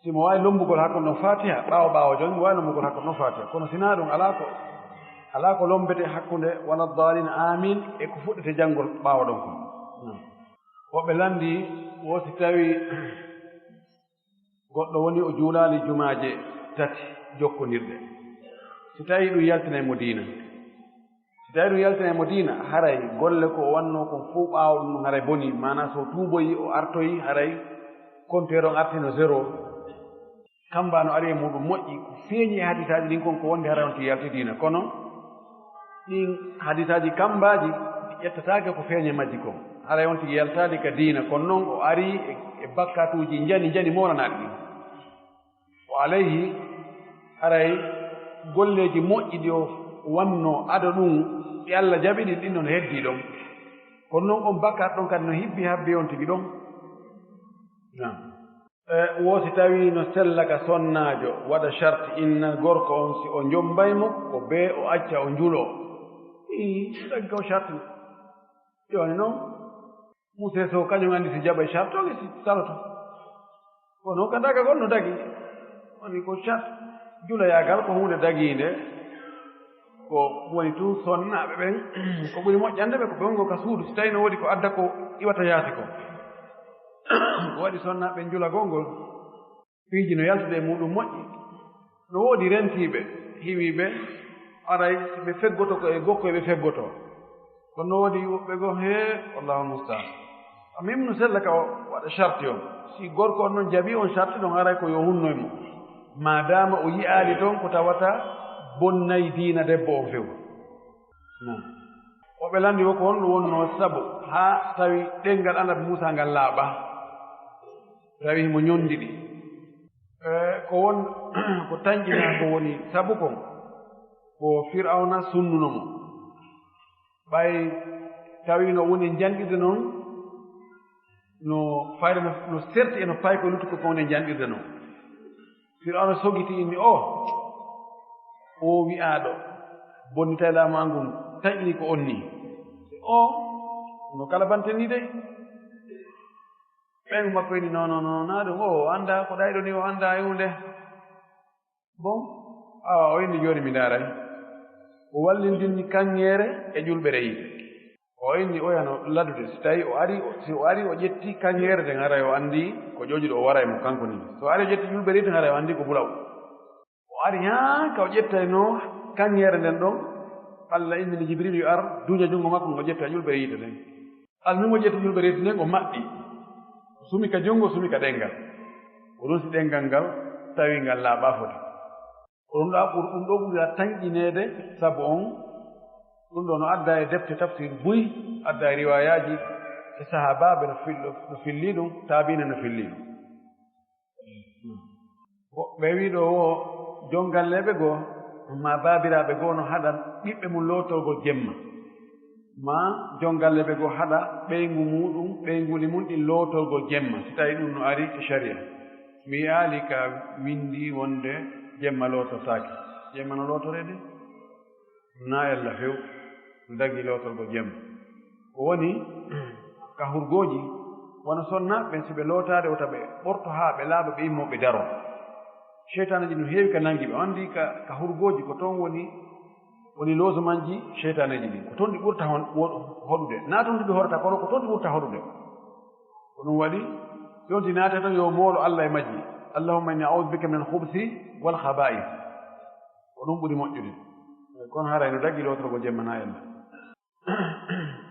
Si mo waawi lommbugol hakkunde no Faatiha, ɓaawo ɓaawo jon, mo waawi lommbugol hakkunde no Faatiha. Kono si naa ɗum, alaa ko, alaa ko lommbetee hakkunde "Wala daalliina," "Aamiin," e ko fuɗɗetee janngol ɓaawo ɗon kon. Woɓɓe lanndii, wo si tawii goɗɗo woni o juulaali jumaaje tati jokkondirɗe. Si tawii ɗum yaltinay mo diina. Si tawii ɗum yaltinay mo diina, haray golle ko o wannoo kon fow ɓaawo ɗum ɗum haray bonii. Maanaa so o tuuboyi, o artoyi, haray compteur on artino zéro. Kamba no ari e muɗum moƴƴi, ko feeñi e hadisaaji ɗin kon ko wonde haray on tigi yalti diina. Kono ɗin hadisaaji kambaaji ɗi ƴettataake ko feeñi e majji kon. Haray on tigi yaltaali ka diina, kono non o ari e, e bakkatuuji njani njani moolanaaɗi ɗin. Wa alayhi, haray golleeji moƴƴi ɗi o wannoo ado ɗum, ɗi Alla jaɓi ɗin, ɗin non heddii ɗon. Kono non on bakkat ɗon kadi no hibbi habbi on tigi ɗon. Naam. E, wo si tawii no sella ka sonnaajo, waɗa sharti inna gorko on, si o jommbay mo, ko bee o acca o njuloo. Ii, ɗagga o sharti. Jooni non, Musee Sow kañum anndi si jaɓay sartooge si saloto. Kono ka dagagol no dagi. Woni ko sart-, julayaagal ko huunde dagiinde. Ko woni tun sonnaaɓe ɓen, ko ɓuri moƴƴande ɓe ko ɓe wongo ka suudu, si tawii no woodi ko adda ko iwata yaasi ko. Ko waɗi sonnaaɓe ɓen julagol ngol. Piiji no yaltude e muɗum moƴƴi. No woodi rentiiɓe, hiwiiɓe, aray ɓe feggoto ko e gokko e ɓe feggotoo. Kono no woodi woɓɓe goo, hee, wallaahu musta'an. Amma himo no sella ka o waɗa sarti on. Si gorko on non jaɓii on sarti ɗon, aray ko yo hunno e mo. Maadaama o yi'aali ton ko tawata bonnay diina debbo on few. Naam. Woɓɓe lanndi wo ko honɗum wonnoo sabu haa tawi ɗemngal Annabi Muusaa ngal laaɓaa. Tawi himo ñonndi ɗi. E, ko won, ko tanƴinaa ko woni sabu kon, ko Fir'awna sunnuno mo. Ɓay tawi no woni njanɗirde non, no fayda no, no serti e no paykoo luttuko kon woni njanɗirde non. Fir'awna sogiti inni, "O, o wi'aaɗo, bonnitay laamu an ngun, tanƴini ko on nii." O, no kala bante nii dey. Ɓeyngu makko inni, "Non, non, non, naa ɗum. O, o anndaa ko ɗayɗo nii, o anndaa e huunde." Bon, awa, o inni, "Jooni mi ndaaray." O wallindinni kaŋŋeere e ƴulɓere yiite. O inni, oya no ladude, si tawi o ari, o, si o ari, o ƴetti kaŋŋeere nden, haray o anndi ko ƴoƴuɗo o waray mo kanko nii. So o ari, o ƴetti ƴulɓere yiite, haray o anndi ko bulaw. O ari haa ka o ƴettaynoo kaŋŋeere nden ɗon, Alla innini Jibril yo ar, duña junngo makko, ngo ƴetta ƴulɓere yiite nden. Almuɓe ƴetti ƴulɓe reedu nden, o maɓɓi. O sumi ka junngo, o sumi ka ɗemngal. Ko ɗun si ɗemngal ngal tawi ngal laaɓaa foti. Ko ɗun ɗoo ɓur-, ɗun ɗoo ɓuri tanƴineede, sabu on, ɗun ɗoo no addaa e defte tafsir buy, addaa e riwaayaaji e sahaabaaɓe no fil-, no fillii ɗun, taabiina no fillii ɗun. Ko ɓe wi'i ɗoo woo, jon galleeɓe goo, maa baabiraaɓe goo no haɗa ɓiɓɓe mun lootorgol jemma. Maa jon galleeɓe goo haɗa ɓeyngu muuɗum, ɓeynguli mun ɗin lootorgol jemma, si tawii ɗun no ari e sariya. Mi yi'aali ka winndii wonde jemma lootortaake. Jemma no lootoree de? Naa yalla few, no dagii lootorgol jemma. Ko woni, ka hurgooji, wano sonnaaɓe ɓen, si ɓe lootaade wota ɓe ɓorto haa ɓe laaɓa, ɓe immoo ɓe daroo. Seytaaneeji no heewi ka nangi ɓe. On anndi ka, ka hurgooji ko ton woni, woni logementji seytaaneeji ɗin. Ko ton ɗi ɓurta hon-, wo-, hoɗude. Naa ton ɗi ɓe hoɗata, kono ko ton ɗi ɓurta hoɗude. Ko ɗun waɗi, si on tigi naati ton, yo moolo Alla e majji. "Allahumma inni a'udhu bika min al-khubuthi wal khaba'ith." Ko ɗum ɓuri moƴƴude. Kono haray no dagi lootorgol jemma na ella.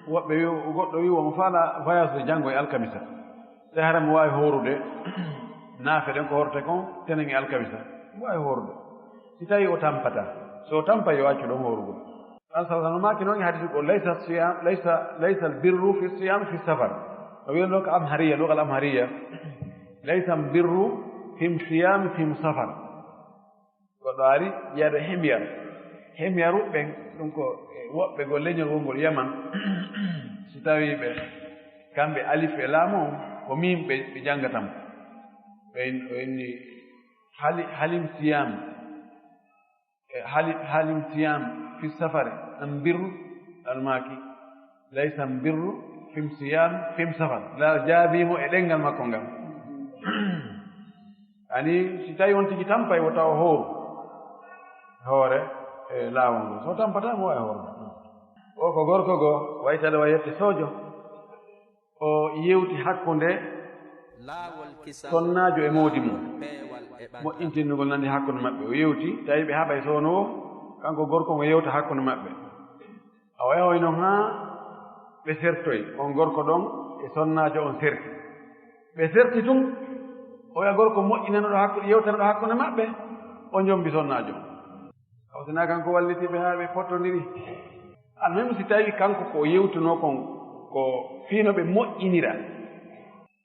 Woɓɓe wi, goɗɗo wi, "Wo mo faala voyage de janngo e alkamisa. Te hara mo waawi hoorude, naafe ɗen ko horte kon, tenen e alkamisa. Mo waawi hoorude. Si tawi o tampata, so o tampa, yo accu ɗon hoorugol." An sallallahu alaihi wasallam maaki non e hadiisu ko, "Laysa siyam, laysa, laysa al-birru fi siyam fi safar." O wi'an ɗon ka Amhariya, lugal Amhariya, "Laysa al-birru fi siyam fi safar." Goɗɗo ari, jeyaɗo Himyar. Himyaru ɓen, ɗum ko, e, woɓɓe goo leñol wongol Yaman. Si tawii ɓe, kamɓe alif e laam on, ko miim ɓe, ɓe janngata mo. Ɓe in-, o inni, "Hali-, halim siyam." E, "Hali-, halim siyam fi safari, am birru?" Almaaki, "Laysa birru fim siyam fim safar." La jaabii mo e ɗenngal makko ngal. Ani, si tawi on tigi tampay, wota o hooru hoore, e, laawol ngol. So tampataa, mo waawi hoore. O ko gorko goo, waytade wa yette soojo. O yewti hakkunde sonnaajo e moodi mum, moƴƴintingol nani hakkunde maɓɓe. O yewti, tawi ɓe haɓay soono o, kanko gorko ngo yewta hakkunde maɓɓe. Awa, yahoy non haa ɓe sertoy, on gorko ɗon e sonnaajo on serti. Ɓe serti tun, oya gorko moƴƴinanoɗo hakku-, yewtanoɗo hakkunde maɓɓe, o jombi sonnaajo on. Awa, sinaa kanko walliti ɓe haa ɓe pottondiri. Almuhimu, si tawi kanko ko o yewtunoo kon, ko fii no ɓe moƴƴinira,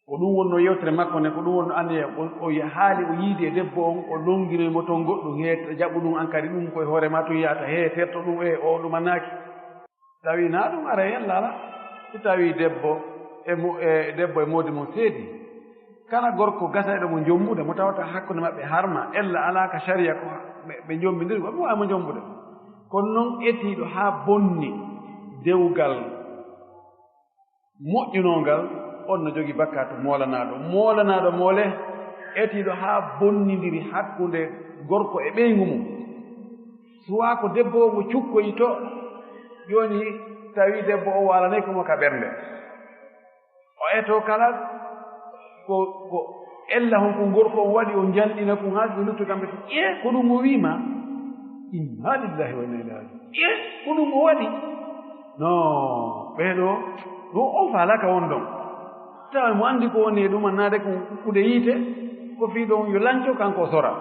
ko ɗum wonnoo yewtere makko nden, ko ɗum wonnoo anniya, o, o haali, o yiidi e debbo on, o longinoy mo ton goɗɗum, he jaɓu ɗum, an kadi ɗum koye hoore maa tun yaata, he terto ɗum, e o ɗumanaaki. Tawi naa ɗum ara hen laala. Si tawi debbo e mo-, e debbo e moodi mum seedi, kala gorko gasayɗo mo jombude, mo tawata hakkunde maɓɓe harma, ella alaa ka sharia ko ɓe, ɓe jombindiri, ko ɓe waawi mo jombude. Kono non etiiɗo haa bonni dewgal moƴƴunoo ngal, on no jogii bakkaatu moolanaaɗo. Moolanaaɗo moole, etiiɗo haa bonnindiri hakkunde gorko e ɓeyngu mum. Suwaa ko debbo o mo cukkoyi to, jooni tawi debbo o waalanay ko mo ka ɓernde. O etoo kala ko, ko ella hon ko gorko on waɗi, o janɗina kun haa ɓe luttu kamɓe tun. Ee, ko ɗum o wi'i ma? Inna lillahi wa inna ilaihi raji'un. Ee, ko ɗum o waɗi? No, ɓee ɗoo, ɗum on faalaaka won ɗon. Tawa mo anndi ko woni e ɗum, annaade ko kuɗe yiite, ko fii ɗon yo lanco kanko o sora.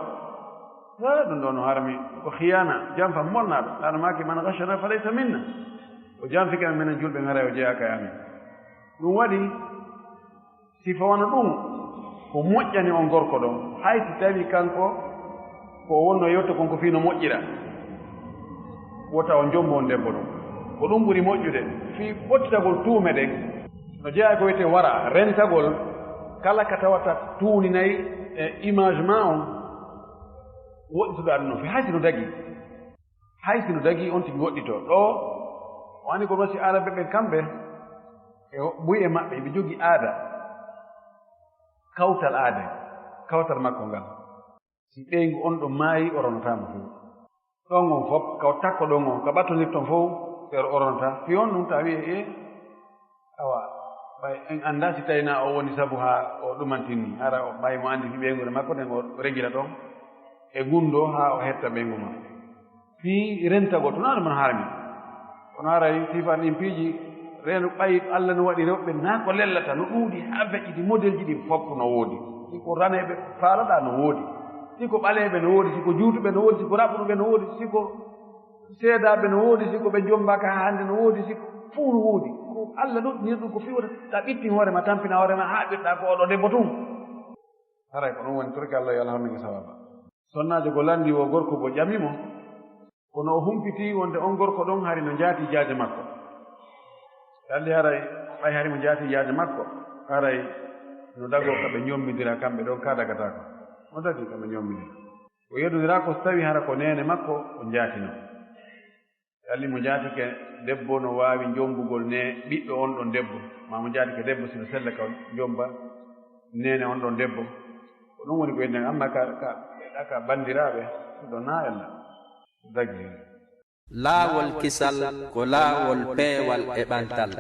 Haa ɗum ɗoo no harmi, ko khiyaana, janfa molnaaɗo. Laana maaki, "Man ghashana fa laysa minna." O janfike men, menen julɓe, haray o jeyaaka e amen. Ɗum waɗi, sifa wano ɗum, ko moƴƴani on gorko ɗon, hay si tawi kanko ko o wonno yewta kon ko fii no moƴƴira, wota o jombo on debbo ɗon. Ko ɗum ɓuri moƴƴude fii ɓottitagol tuume ɗen. No jeyaa ko wiyetee wara, rentagol kala ka tawata tuuninay e image maa on, woɗɗitoɗaa ɗum no fii, hay si no dagii. Hay si no dagii, on tigi woɗɗitoo. Ɗoo, o anndi ko ɗoo si Aaraɓe ɓen kamɓe, e buy e maɓɓe, ɓe jogii aada, kawtal aade, kawtal makko ngal. Si ɓeyngu on ɗon maayi, o ronataa mo few. Ɗon on fof, ka o takko ɗon on, ka ɓattondirton fof, ɓe o ronataa. Fii on ɗum, tawi e, awa, ɓay en anndaa si tawi na o woni sabu haa o ɗumantin nii. Hara o, ɓay mo anndi fii ɓeynguure makko nden, o regira ɗon e gunndoo haa o hetta ɓeyngu maa. Fii rentagol, tun haala man harmi. Kono haray sifan ɗin piiji, reendu ɓay Alla no waɗi rewɓe naa ko lellata, no ɗuuɗi haa feƴƴiti, modelji ɗin fof no woodi. Si ko raneeɓe faalaɗaa no woodi. Si ko ɓaleeɓe no woodi, si ko juutuɓe no woodi, si ko raɓɓuɗuɓe no woodi, si ko seedaaɓe no woodi, si ko ɓe jombaaka haa hannde no woodi, si ko fof no woodi. Ko Alla ɗuɗɗinir ɗum ko fii wota ɓittin hoore ma, tampina hoore ma, haa ɓirɗaa ko oɗo debbo tun. Haray ko ɗum woni torki Alla yo Alla honno nge sababa. Sonnaajo go lanndii woo gorko go ƴami mo, kono o humpitii wonde on gorko ɗon hari no jaatii jaaje makko. Ɓe anndi haray, ɓay hari mo jaatii jaaje makko, haray no dagoo ka ɓe njombindira kamɓe ɗon, ka dagataako. No dagii ka ɓe njombindira. O yeddondiraa ko so tawii hara ko neene makko o jaatinoo. Yalli mo jaatike debbo no waawi jombugol ne ɓiɗɗo on ɗon debbo, maa mo jaatike debbo si no sella ka jomba neene on ɗon debbo. Ko ɗum woni ko heddi, amma ka, ka, ka banndiraaɓe ɗo na ella dagi hen. Laawol kisal ko laawol peewal e ɓantal.